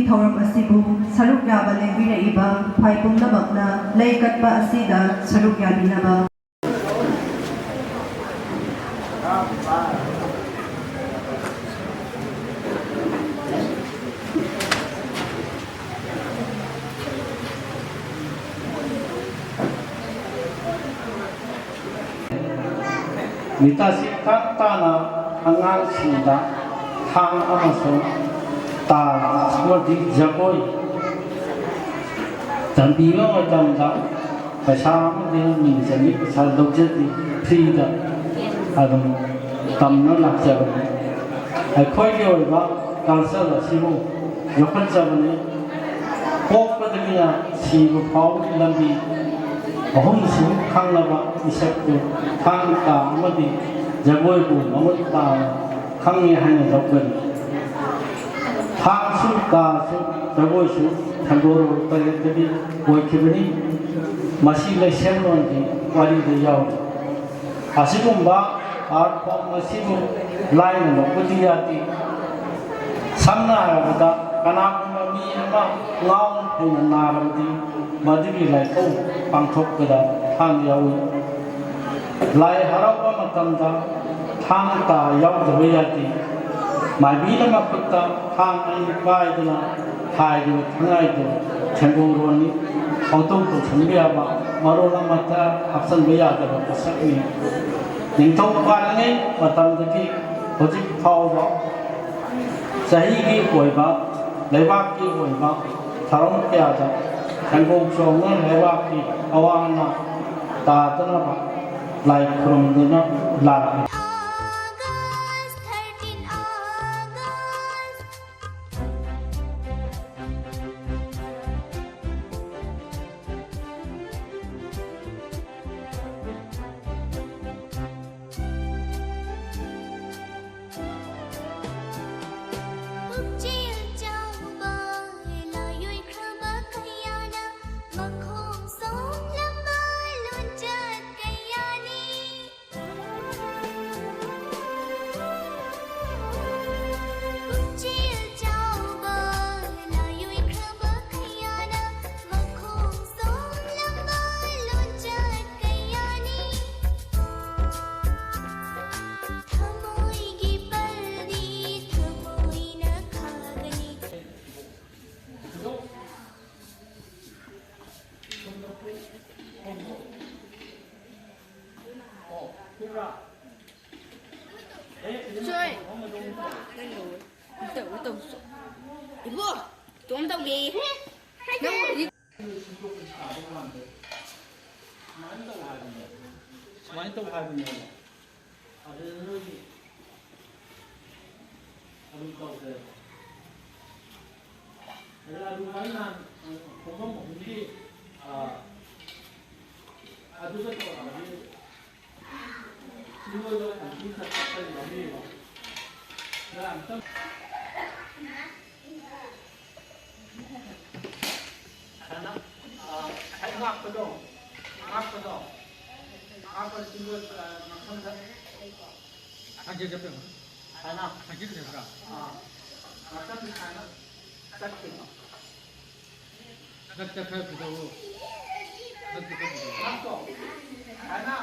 ꯊꯧꯔꯝ ꯑꯁꯤꯕꯨ ꯁꯔꯨꯛ ꯌꯥꯕ ꯂꯦꯡꯕꯤꯔꯛꯏꯕ ꯈ꯭ꯋꯥꯏ ꯄꯨꯝꯅꯃꯛꯅ ꯂꯩ ꯀꯠꯄ ꯑꯁꯤꯗ ꯁꯔꯨꯛ ꯌꯥꯕꯤꯅꯕ꯫ ꯅꯨꯃꯤꯠ ꯑꯁꯤ ꯇꯞ ꯇꯥꯅ ꯑꯉꯥꯡꯁꯤꯡꯗ ꯊꯥꯡ ꯑꯃꯁꯨꯡ ꯇꯥ ꯑꯃꯗꯤ ꯖꯒꯣꯏ ꯇꯝꯕꯤꯕ ꯃꯇꯝꯗ ꯄꯩꯁꯥ ꯑꯃꯗꯤ ꯃꯤꯡ ꯆꯪꯉꯤ, ꯄꯩꯁꯥ ꯂꯧꯖꯗꯦ, ꯐ꯭ꯔꯤꯗ ꯑꯗꯨꯝ ꯇꯝꯅ ꯂꯥꯛꯆꯕꯅꯤ꯫ ꯑꯩꯈꯣꯏꯒꯤ ꯑꯣꯏꯕ ꯀꯜꯆꯔ ꯑꯁꯤꯕꯨ ꯌꯣꯛꯈꯠꯆꯕꯅꯤ꯫ ꯄꯣꯛꯄꯗꯒꯤꯅ ꯁꯤꯕ ꯐꯥꯎꯕꯒꯤ ꯂꯝꯕꯤ ꯑꯍꯨꯝꯁꯤꯕꯨ ꯈꯪꯂꯕ ꯃꯤꯁꯛꯄꯨ ꯊꯥꯡ ꯇꯥ ꯑꯃꯗꯤ ꯖꯒꯣꯏꯕꯨ ꯃꯃꯨꯠ ꯇꯥꯅ ꯈꯪꯉꯦ ꯍꯥꯏꯅ ꯂꯧꯒꯅꯤ꯫ ꯊꯥꯡꯁꯨ ꯇꯥꯁꯨ ꯖꯒꯣꯏꯁꯨ ꯊꯥꯡꯒꯣꯜ ꯇꯔꯦꯠꯇꯒꯤ ꯑꯣꯏꯈꯤꯕꯅꯤ꯫ ꯃꯁꯤ ꯂꯩꯁꯦꯝꯂꯣꯟꯒꯤ ꯋꯥꯔꯤꯗ ꯌꯥꯎꯔꯤ꯫ ꯑꯁꯤꯒꯨꯝꯕ ꯑꯥꯔꯠ ꯐꯣꯝ ꯑꯁꯤꯕꯨ ꯂꯥꯏꯅ ꯂꯧꯕꯗꯤ ꯌꯥꯗꯦ꯫ ꯁꯝꯅ ꯍꯥꯏꯔꯕꯗ, ꯀꯅꯥꯒꯨꯝꯕ ꯃꯤ ꯑꯃ ꯉꯥꯎꯅ ꯐꯩꯅ ꯅꯥꯔꯕꯗꯤ, ꯃꯗꯨꯒꯤ ꯂꯥꯏꯐꯧ ꯄꯥꯡꯊꯣꯛꯄꯗ ꯊꯥꯡ ꯌꯥꯎꯏ꯫ ꯂꯥꯏ ꯍꯔꯥꯎꯕ ꯃꯇꯝꯗ ꯊꯥꯡ ꯇꯥ ꯌꯥꯎꯗꯕ ꯌꯥꯗꯦ꯫ ꯃꯥꯏꯕꯤꯅ ꯃꯈꯨꯠꯇ ꯊꯥꯡ ꯑꯅꯤ ꯄꯥꯏꯗꯨꯅ ꯍꯥꯏꯔꯤꯕ ꯊꯥꯡ ꯑꯗꯨ ꯊꯦꯡꯒꯣꯡꯔꯣꯟꯅꯤ꯫ ꯄꯪꯇꯧ ꯇꯧꯁꯟꯕ ꯌꯥꯕ, ꯃꯔꯣꯜ ꯑꯃꯠꯇ ꯍꯥꯞꯆꯤꯟꯕ ꯌꯥꯗꯕ ꯄꯣꯠꯁꯛꯅꯤ꯫ ꯅꯤꯡꯊꯧ ꯄꯥꯜꯂꯤꯉꯩ ꯃꯇꯝꯗꯒꯤ ꯍꯧꯖꯤꯛ ꯐꯥꯎꯕ ꯆꯍꯤꯒꯤ ꯑꯣꯏꯕ, ꯂꯩꯕꯥꯛꯀꯤ ꯑꯣꯏꯕ ꯊꯧꯔꯝ ꯀꯌꯥꯗ ꯊꯦꯡꯒꯣꯡ ꯆꯣꯡꯅ ꯂꯩꯕꯥꯛꯀꯤ ꯑꯋꯥ ꯑꯅꯥ ꯇꯥꯗꯅꯕ ꯂꯥꯏ ꯈꯨꯔꯨꯝꯗꯨꯅ ꯂꯥꯛꯂꯤ꯫ August, thirteen August. ꯄꯨꯛꯆꯦꯜ ꯆꯥꯎꯕ ꯂꯥꯏꯑꯣꯏꯈ꯭ꯔꯕ ꯀꯌꯥꯅ ꯃꯈꯣꯡ ꯁꯣꯝꯂꯝꯕ ꯂꯣꯟꯆꯠ ꯀꯌꯥꯅꯤ꯫ ꯄꯨꯛꯆꯦꯜ ꯆꯥꯎꯕ ꯁꯣꯏ꯫ ꯅꯪ ꯇꯧ, ꯇꯧ, ꯇꯧ꯫ ꯏꯕꯣ, ꯏꯇꯣꯝ ꯇꯧꯒꯦ꯫ ꯅꯪ ꯋꯥꯔꯤ ꯁꯨꯃꯥꯏꯅ ꯇꯧ ꯍꯥꯏꯕꯅꯦ꯫ ꯁꯨꯃꯥꯏꯅ ꯇꯧ ꯍꯥꯏꯕꯅꯦꯕ꯫ ꯑꯗꯨꯗ ꯅꯣꯏꯒꯤ ꯑꯗꯨꯝ ꯇꯧꯈ꯭ꯔꯦꯕ꯫ ꯑꯗꯨ ꯑꯗꯨꯃꯥꯏꯅ ꯅꯍꯥꯟ ꯈꯣꯡꯐꯝ ꯑꯍꯨꯝꯒꯤ, ꯑ, ꯑꯗꯨꯗ ꯇꯧꯔꯛꯑꯗꯤ ꯁꯤ ꯅꯣꯏꯗꯣ ꯑꯗꯨꯝ ꯆꯠꯄ ꯂꯧꯕꯤꯌꯣ꯫ ꯈꯔ ꯑꯝꯇꯪ ꯁꯨꯃꯥꯏꯅ, ꯑ, ꯉꯁꯥꯏ ꯉꯥꯛꯄꯗꯣ, ꯉꯥꯛꯄꯗꯣ, ꯉꯥꯛꯄꯗ ꯁꯤ ꯅꯣꯏ, ꯑ, ꯉꯥꯛꯐꯝꯗ ꯍꯥꯏꯖꯦ ꯆꯠꯄ ꯌꯥꯕ꯭ꯔꯥ? ꯁꯨꯃꯥꯏꯅ꯫ ꯍꯥꯏꯖꯦ ꯆꯠꯄ꯭ꯔꯥ? ꯑꯥ꯫ ꯉꯥꯛꯇꯪꯗꯤ ꯁꯨꯃꯥꯏꯅ ꯆꯠꯈꯤꯕ꯫ ꯆꯠꯇ ꯈꯔ ꯄꯨꯊꯣꯛꯎ꯫ ꯆꯠꯇ ꯈꯔ ꯄꯨꯊꯣꯛꯎ꯫ ꯉꯥꯛꯇꯣ꯫ ꯁꯨꯃꯥꯏꯅ,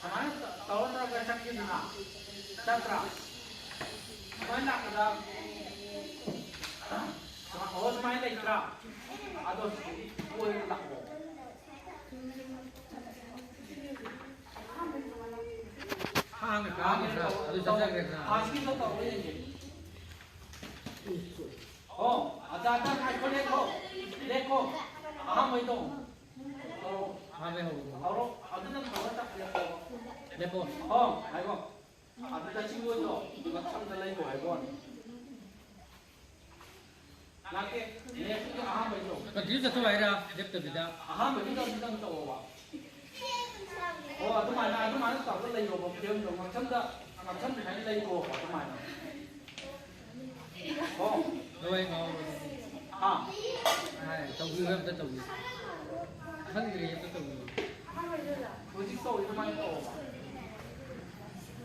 ꯁꯨꯃꯥꯏꯅ ꯇꯧꯔ ꯇꯧꯔꯒ ꯆꯠꯈꯤꯗꯅ꯫ ꯆꯠꯇ꯭ꯔꯥ? ꯁꯨꯃꯥꯏꯅ ꯂꯥꯛꯄꯗ, ꯑꯣ, ꯁꯨꯃꯥꯏꯅ ꯂꯩꯇ꯭ꯔꯥ? ꯑꯗꯣ ꯁꯤꯗꯤ ꯀꯣꯏꯔ ꯂꯥꯛꯑꯣ꯫ ꯍꯥꯟꯅ ꯀꯥꯈꯤꯗ꯭ꯔꯥ? ꯑꯗꯨ ꯆꯠꯆꯈ꯭ꯔꯦꯗꯅ꯫ ꯍꯧꯖꯤꯛꯀꯤꯗꯣ ꯇꯧꯔ ꯌꯦꯡꯒꯦ꯫ ꯑꯣ, ꯑꯗ, ꯑꯗ ꯉꯥꯏꯈꯣ, ꯂꯦꯞꯈꯣ꯫ ꯂꯦꯞꯈꯣ꯫ ꯑꯍꯥꯟꯕꯩꯗꯣ꯫ ꯇꯧꯔꯣ꯫ ꯑꯍꯥꯟꯕꯩ ꯍꯧꯕꯗꯣ꯫ ꯇꯧꯔꯣ꯫ ꯑꯗꯨꯗ ꯇꯧꯔ ꯆꯠ-, ꯂꯦꯞꯄꯣ꯫ ꯂꯦꯞꯄꯣ꯫ ꯑꯣ, ꯉꯥꯏꯈꯣ꯫ ꯑꯗꯨꯗ ꯆꯤꯡꯂꯣꯏꯗꯣ ꯃꯊꯪꯗ ꯂꯩꯒꯣ ꯍꯥꯏꯕ ꯋꯥꯅꯤ꯫ ꯂꯥꯛꯀꯦ꯫ ꯅꯦꯛꯁꯀꯤ ꯑꯍꯥꯟꯕꯩꯗꯣ꯫ ꯀꯟꯇꯤꯅ꯭ꯌꯨ ꯆꯠꯊꯧ ꯍꯥꯏꯔ ꯂꯦꯞꯇꯕꯤꯗ? ꯑꯍꯥꯟꯕꯒꯤꯗꯣ ꯑꯗꯨꯗꯪ ꯇꯧꯑꯣꯕ꯫ ꯑꯣ, ꯑꯗꯨꯃꯥꯏꯅ, ꯑꯗꯨꯃꯥꯏꯅ ꯇꯧꯔꯒ ꯂꯩꯌꯣꯕ, ꯐ꯭ꯔꯦꯝꯗꯣ ꯉꯥꯛꯁꯝꯗ, ꯉꯥꯛꯁꯝ ꯁꯨꯃꯥꯏꯅ ꯂꯩꯒꯣꯕ, ꯑꯗꯨꯃꯥꯏꯅ꯫ ꯑꯣ꯫ ꯂꯣꯏ ꯉꯥꯎꯔꯕꯅꯤ꯫ ꯑꯥ꯫ ꯍꯥꯏ, ꯇꯧꯕꯤꯌꯨ, ꯑꯝꯇ ꯇꯧꯕꯤꯌꯨ꯫ ꯈꯪꯗ꯭ꯔꯤ, ꯑꯝꯇ ꯇꯧꯕꯤꯌꯨ꯫ ꯍꯧꯖꯤꯛ ꯇꯧꯔꯤ ꯑꯗꯨꯃꯥꯏꯅ ꯇꯧꯑꯣꯕ꯫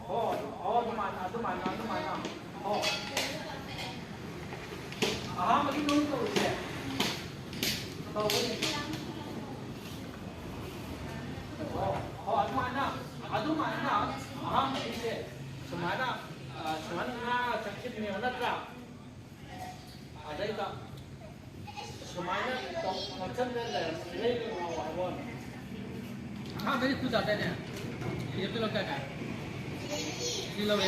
ꯑꯣ, ꯑꯣ, ꯑꯗꯨꯃꯥꯏꯅ, ꯑꯗꯨꯃꯥꯏꯅ, ꯑꯗꯨꯃꯥꯏꯅ꯫ ꯑꯣ꯫ ꯑꯍꯥꯟꯕꯒꯤ ꯅꯨꯡ ꯇꯧꯔꯤꯁꯦ꯫ ꯇꯧꯕꯅꯤ꯫ ꯑꯣ, ꯑꯣ, ꯑꯗꯨꯃꯥꯏꯅ, ꯑꯗꯨꯃꯥꯏꯅ ꯑꯍꯥꯟꯕꯒꯤꯁꯦ ꯁꯨꯃꯥꯏꯅ, ꯑ, ꯁꯨꯃꯥꯏꯅ ꯉꯥ ꯆꯠꯈꯤꯕꯅꯦꯕ ꯅꯠꯇ꯭ꯔꯥ? ꯑꯗꯩꯗ ꯁꯨꯃꯥꯏꯅ ꯇꯧ-, ꯃꯊꯟꯗ ꯂꯩꯔꯝ-, ꯂꯩꯕ ꯉꯥꯎ ꯍꯥꯏꯕ ꯋꯥꯅꯤ꯫ ꯑꯍꯥꯟꯕꯗꯤ ꯈꯨ ꯇꯥꯗꯣꯏꯅꯦ꯫ ꯂꯦꯞꯇ ꯂꯧ ꯇꯥꯏꯅꯦ꯫ ꯁꯤ ꯂꯧꯔꯦ꯫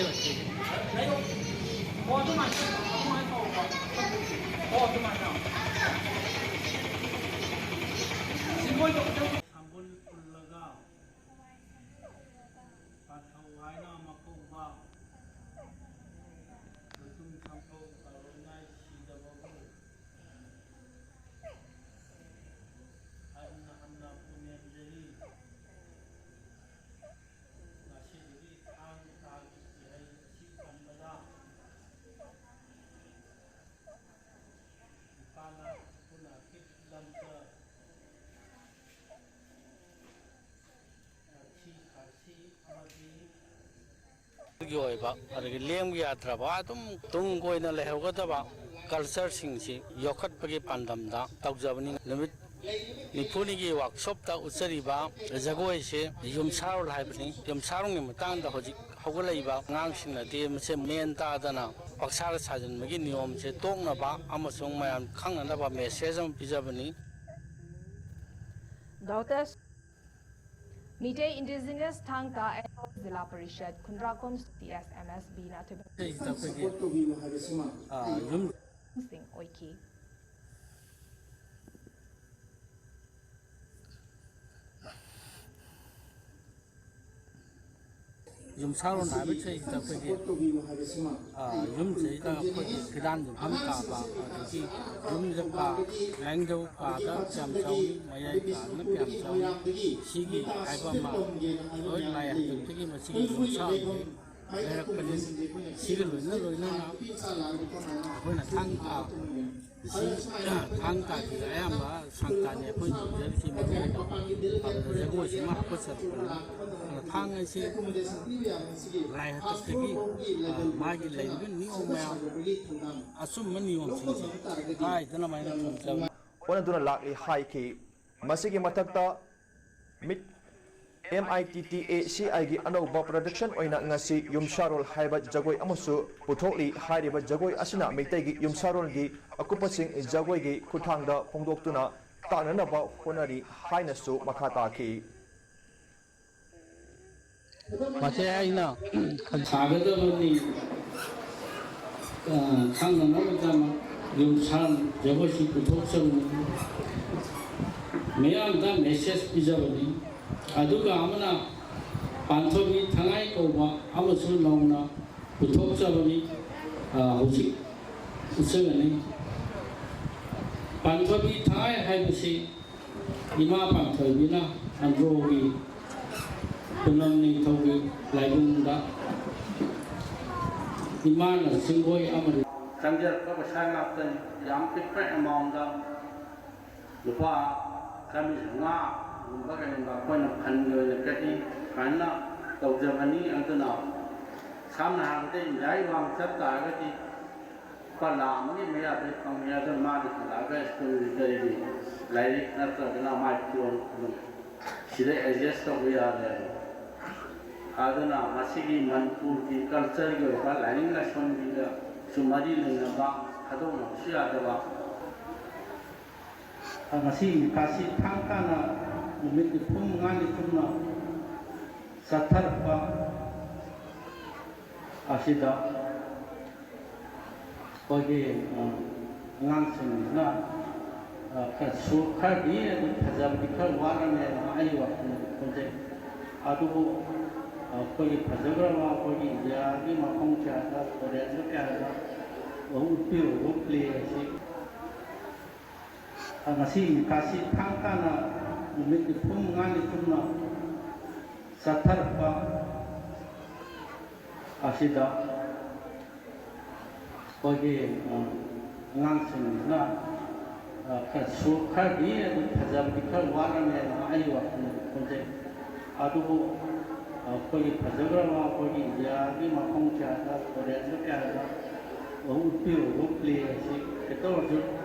ꯑꯣ, ꯑꯗꯨꯃꯥꯏꯅ ꯇꯧ, ꯑꯗꯨꯃꯥꯏꯅ ꯇꯧ꯫ ꯑꯣ, ꯑꯗꯨꯃꯥꯏꯅ ꯇꯧ꯫ ꯁꯤ ꯃꯣꯏꯗꯣ ꯁꯝꯕꯨꯜ ꯄꯨꯜꯂꯒ ꯄꯥꯟꯊꯧ ꯍꯥꯏꯅ ꯑꯃ ꯀꯧꯕ ꯂꯨꯆꯨꯡ ꯁꯝꯊꯧ ꯇꯧꯔꯤꯉꯥꯏ ꯁꯤꯗꯕꯕꯨ ꯍꯟꯅ ꯍꯟꯅ ꯄꯨꯅꯦꯝꯖꯔꯤ꯫ ꯉꯁꯤꯗꯒꯤ ꯊꯥꯡ ꯇꯥꯒꯤ ꯏꯍꯩ ꯑꯁꯤ ꯇꯝꯕꯗ ꯏꯄꯥꯅ ꯈꯨꯅꯥꯀꯤꯠ ꯂꯝꯆ ꯊꯛꯁꯤ ꯈꯥꯁꯤ ꯑꯃꯗꯤ ꯒꯤ ꯑꯣꯏꯕ, ꯑꯗꯒꯤ ꯂꯦꯡꯕ ꯌꯥꯗ꯭ꯔꯕ, ꯑꯗꯨꯝ ꯇꯨꯡ ꯀꯣꯏꯅ ꯂꯩꯍꯧꯒꯗꯕ ꯀꯜꯆꯔꯁꯤꯡꯁꯤ ꯌꯣꯛꯈꯠꯄꯒꯤ ꯄꯥꯟꯗꯝꯗ ꯇꯧꯖꯕꯅꯤ꯫ ꯅꯨꯃꯤꯠ ꯅꯤꯐꯨꯅꯤꯒꯤ ꯋꯥꯔꯛꯁꯣꯞꯇ ꯎꯠꯆꯔꯤꯕ ꯖꯒꯣꯏꯁꯦ ꯌꯨꯝꯁꯥꯔꯣꯜ ꯍꯥꯏꯕꯅꯤ꯫ ꯌꯨꯝꯁꯥꯔꯣꯜꯒꯤ ꯃꯇꯥꯡꯗ ꯍꯧꯖꯤꯛ ꯍꯧꯒꯠꯂꯛꯏꯕ ꯑꯉꯥꯡꯁꯤꯡꯅꯗꯤ ꯃꯁꯦ ꯃꯦꯟ ꯇꯥꯗꯅ ꯄꯪꯁꯥꯗ ꯁꯥꯖꯤꯟꯕꯒꯤ ꯅꯤꯌꯣꯝꯁꯦ ꯇꯣꯛꯅꯕ ꯑꯃꯁꯨꯡ ꯃꯌꯥꯝ ꯈꯪꯅꯅꯕ ꯃꯦꯁꯦꯖ ꯑꯃ ꯄꯤꯖꯕꯅꯤ꯫ ꯗꯥꯎꯇꯦꯁ ꯃꯤꯇꯩ ꯏꯟꯗꯤꯖꯤꯅꯁ ꯊꯥꯡ ꯇꯥ and zila parishad Khundrakpam C S M ꯑꯦꯁ ꯕꯤꯅ ꯑꯊꯣꯏꯕ ꯁꯤꯗꯩꯁꯤꯗ ꯑꯩꯈꯣꯏꯒꯤ, ꯑꯥ, ꯌꯨꯝ ꯁꯤꯡ ꯑꯣꯏꯈꯤ꯫ ꯌꯨꯝꯁꯥꯔꯣꯟ ꯍꯥꯏꯕꯁꯤꯗꯩꯁꯤꯗ ꯑꯩꯈꯣꯏꯒꯤ, ꯑꯥ, ꯌꯨꯝꯁꯤꯗꯩꯗ ꯑꯩꯈꯣꯏꯒꯤ ꯐꯤꯔꯥꯟ ꯌꯨꯝꯐꯝ ꯇꯥꯕ, ꯑꯗꯒꯤ ꯌꯨꯝꯁꯦ ꯀꯥ, ꯂꯥꯏꯅꯤꯡꯊꯧ ꯀꯥꯗ ꯀꯌꯥꯝ ꯆꯥꯎꯏ, ꯃꯌꯥꯏ ꯀꯥꯗꯅ ꯀꯌꯥꯝ ꯆꯥꯎꯏ, ꯁꯤꯒꯤ ꯍꯥꯏꯕ ꯑꯃ ꯂꯣꯏ ꯂꯥꯏ ꯍꯥꯛꯇꯛꯇꯒꯤ ꯃꯁꯤꯒꯤ ꯌꯨꯝꯁꯥ ꯂꯩꯔꯛꯄꯅꯤ꯫ ꯁꯤꯒ ꯂꯣꯏꯅ ꯂꯣꯏꯅꯅ ꯑꯩꯈꯣꯏꯅ ꯊꯥꯡ ꯇꯥ, ꯁꯤ ꯊꯥꯡ ꯇꯥꯁꯤꯗ ꯑꯌꯥꯝꯕ ꯁꯪ ꯇꯥꯅꯤ ꯑꯩꯈꯣꯏꯅ ꯇꯧꯖꯔꯤꯁꯤ ꯃꯔꯨ ꯑꯣꯏꯅ꯫ ꯑꯗꯨꯗ ꯖꯒꯣꯏꯁꯤꯃ ꯍꯥꯞꯀꯠꯆꯔꯛꯄꯅꯤ꯫ ꯑꯗꯨꯅ ꯊꯥꯡ ꯑꯁꯤ ꯂꯥꯏ ꯍꯥꯛꯇꯛꯇꯒꯤ, ꯑ, ꯃꯥꯒꯤ ꯂꯩꯔꯤꯕ ꯅꯤꯌꯣꯝ ꯃꯌꯥꯝ, ꯑꯆꯨꯝꯕ ꯅꯤꯌꯣꯝꯁꯤꯡꯁꯦ ꯍꯥꯏꯗꯅ ꯑꯗꯨꯃꯥꯏꯅ ꯊꯝꯖꯕꯅꯤ꯫ ꯑꯣꯟꯅꯗꯨꯅ ꯂꯥꯛꯂꯤ ꯍꯥꯏꯈꯤ꯫ ꯃꯁꯤꯒꯤ ꯃꯊꯛꯇ meet M I T T A C ꯑꯥꯏꯒꯤ ꯑꯅꯧꯕ ꯄ꯭ꯔꯗꯛꯁꯟ ꯑꯣꯏꯅ ꯉꯁꯤ ꯌꯨꯝꯁꯥꯔꯣꯜ ꯍꯥꯏꯕ ꯖꯒꯣꯏ ꯑꯃꯁꯨ ꯄꯨꯊꯣꯛꯂꯤ꯫ ꯍꯥꯏꯔꯤꯕ ꯖꯒꯣꯏ ꯑꯁꯤꯅ ꯃꯩꯇꯩꯒꯤ ꯌꯨꯝꯁꯥꯔꯣꯜꯒꯤ ꯑꯀꯨꯞꯄꯁꯤꯡ ꯖꯒꯣꯏꯒꯤ ꯈꯨꯠꯊꯥꯡꯗ ꯐꯣꯡꯗꯣꯛꯇꯨꯅ ꯇꯥꯛꯅꯅꯕ ꯍꯣꯠꯅꯔꯤ ꯍꯥꯏꯅꯁꯨ ꯃꯈꯥ ꯇꯥꯈꯤ꯫ ꯃꯁꯦ ꯑꯩꯅ ꯁꯥꯒꯗꯕꯅꯤ, ꯑ, ꯈꯪꯅꯅꯕꯒꯤꯗꯃꯛ ꯌꯨꯝꯁꯥꯡ ꯖꯒꯣꯏꯁꯤ ꯄꯨꯊꯣꯛꯆꯕꯅꯤ꯫ ꯃꯤꯌꯥꯝꯗ ꯃꯦꯁꯦꯖ ꯄꯤꯖꯕꯅꯤ꯫ ꯑꯗꯨꯒ ꯑꯃꯅ ꯄꯥꯟꯊꯣꯏꯕꯤ ꯊꯉꯥꯏ ꯀꯧꯕ ꯑꯃꯁꯨ ꯅꯧꯅ ꯄꯨꯊꯣꯛꯆꯕꯅꯤ꯫ ꯑ, ꯍꯧꯖꯤꯛ ꯎꯠꯆꯒꯅꯤ꯫ ꯄꯥꯟꯊꯣꯏꯕꯤ ꯊꯉꯥꯏ ꯍꯥꯏꯕꯁꯤ ꯏꯃꯥ ꯄꯥꯟꯊꯣꯏꯕꯤꯅ ꯑꯟꯗ꯭ꯔꯣꯒꯤ ꯄꯨꯅꯝ ꯅꯤꯡꯊꯧꯒꯤ ꯂꯥꯏꯕꯨꯡꯗ ꯏꯃꯥꯅ ꯆꯤꯡꯒꯣꯏ ꯑꯃꯗꯤ ꯆꯪꯖꯔꯛꯄ ꯄꯩꯁꯥ ꯉꯥꯛꯇꯅꯤ꯫ ꯌꯥꯝ ꯄꯤꯛꯄ ꯑꯦꯃꯥꯎꯟꯗ ꯂꯨꯄꯥ ꯆꯥꯝꯃꯔꯤ ꯆꯥꯝꯃꯉꯥꯒꯨꯝꯕ ꯀꯩꯒꯨꯝꯕ ꯑꯩꯈꯣꯏꯅ ꯐꯟꯒꯤ ꯑꯣꯏꯅ ꯀꯠꯂꯤ꯫ ꯁꯨꯃꯥꯏꯅ ꯇꯧꯖꯕꯅꯤ꯫ ꯑꯗꯨꯅ ꯁꯝꯅ ꯍꯥꯏꯔꯕꯗ ꯏꯟꯗꯤꯌꯥꯒꯤ ꯋꯥꯡ ꯆꯠ ꯇꯥꯔꯒꯗꯤ ꯂꯨꯄꯥ ꯂꯥꯈ ꯑꯃꯒꯤ ꯃꯌꯥꯗ ꯐꯪꯉꯦ꯫ ꯑꯗꯨꯅ ꯃꯥꯅ ꯍꯜꯂꯛꯑꯒ ꯁ꯭ꯀꯨꯜꯒꯤ ꯀꯔꯤꯒꯤ ꯂꯥꯏꯔꯤꯛ ꯅꯠꯇ꯭ꯔꯒꯅ ꯃꯥꯏ ꯐꯤꯔꯣꯜ ꯑꯗꯨꯝ ꯁꯤꯗ ꯑꯦꯗꯖꯁ ꯇꯧꯕ ꯌꯥꯔꯦ꯫ ꯑꯗꯨꯅ ꯃꯁꯤꯒꯤ ꯃꯅꯤꯄꯨꯔꯒꯤ ꯀꯜꯆꯔꯒꯤ ꯑꯣꯏꯕ ꯂꯥꯏꯅꯤꯡ ꯂꯥꯏꯁꯣꯟꯒꯤꯒꯁꯨ ꯃꯔꯤ ꯂꯩꯅꯕ ꯊꯥꯗꯣꯛꯅꯕꯁꯨ ꯌꯥꯗꯕ꯫ ꯉꯁꯤ ꯅꯤꯀꯥꯁꯤ ꯊꯥꯡ ꯇꯥꯅ ꯅꯨꯃꯤꯠ ꯅꯤꯐꯨ ꯃꯉꯥꯅꯤ ꯆꯨꯞꯅ ꯆꯠꯊꯔꯛꯄ ꯑꯁꯤꯗ ꯑꯩꯈꯣꯏꯒꯤ, ꯑ, ꯑꯉꯥꯡꯁꯤꯡꯁꯤꯅ, ꯑ, ꯈꯔꯁꯨ, ꯈꯔꯗꯤ ꯑꯗꯨꯝ ꯐꯖꯕꯗꯤ ꯈꯔ ꯋꯥꯠꯂꯝꯃꯦꯅ ꯑꯩ ꯋꯥꯈꯜꯗꯗꯤ ꯈꯟꯖꯩ꯫ ꯑꯗꯨꯕꯨ, ꯑ, ꯑꯩꯈꯣꯏꯒꯤ ꯐꯖꯈ꯭ꯔꯕ ꯑꯩꯈꯣꯏꯒꯤ ꯏꯟꯗꯤꯌꯥꯒꯤ ꯃꯐꯝ ꯀꯌꯥꯗ, ꯐꯣꯔꯦꯟꯗ ꯀꯌꯥꯗ ꯎꯠꯄꯤꯔꯨꯕ ꯄ꯭ꯂꯦ ꯑꯁꯤ ꯉꯁꯤ ꯅꯤꯀꯥꯁꯤ ꯊꯥꯡ ꯇꯥꯅ ꯅꯨꯃꯤꯠ ꯅꯤꯐꯨ ꯃꯉꯥꯅꯤ ꯆꯨꯞꯅ ꯆꯠꯊꯔꯛꯄ ꯑꯁꯤꯗ ꯑꯩꯈꯣꯏꯒꯤ, ꯑ, ꯑꯉꯥꯡꯁꯤꯡꯁꯤꯅ, ꯑ, ꯈꯔꯁꯨ, ꯈꯔꯗꯤ ꯑꯗꯨꯝ ꯐꯖꯕꯗꯤ ꯈꯔ ꯋꯥꯠꯂꯝꯃꯦꯅ ꯑꯩ ꯋꯥꯈꯜꯗꯗꯤ ꯈꯟꯖꯩ꯫ ꯑꯗꯨꯕꯨ ꯑꯩꯈꯣꯏꯒꯤ ꯐꯖꯈ꯭ꯔꯕ ꯑꯩꯈꯣꯏꯒꯤ ꯏꯟꯗꯤꯌꯥꯒꯤ ꯃꯐꯝ ꯀꯌꯥꯗ, ꯐꯣꯔꯦꯟꯗ ꯀꯌꯥꯗ ꯎꯠꯄꯤꯔꯨꯕ ꯄ꯭ꯂꯦ ꯑꯁꯤ ꯈꯤꯇ ꯑꯣꯏꯔꯁꯨ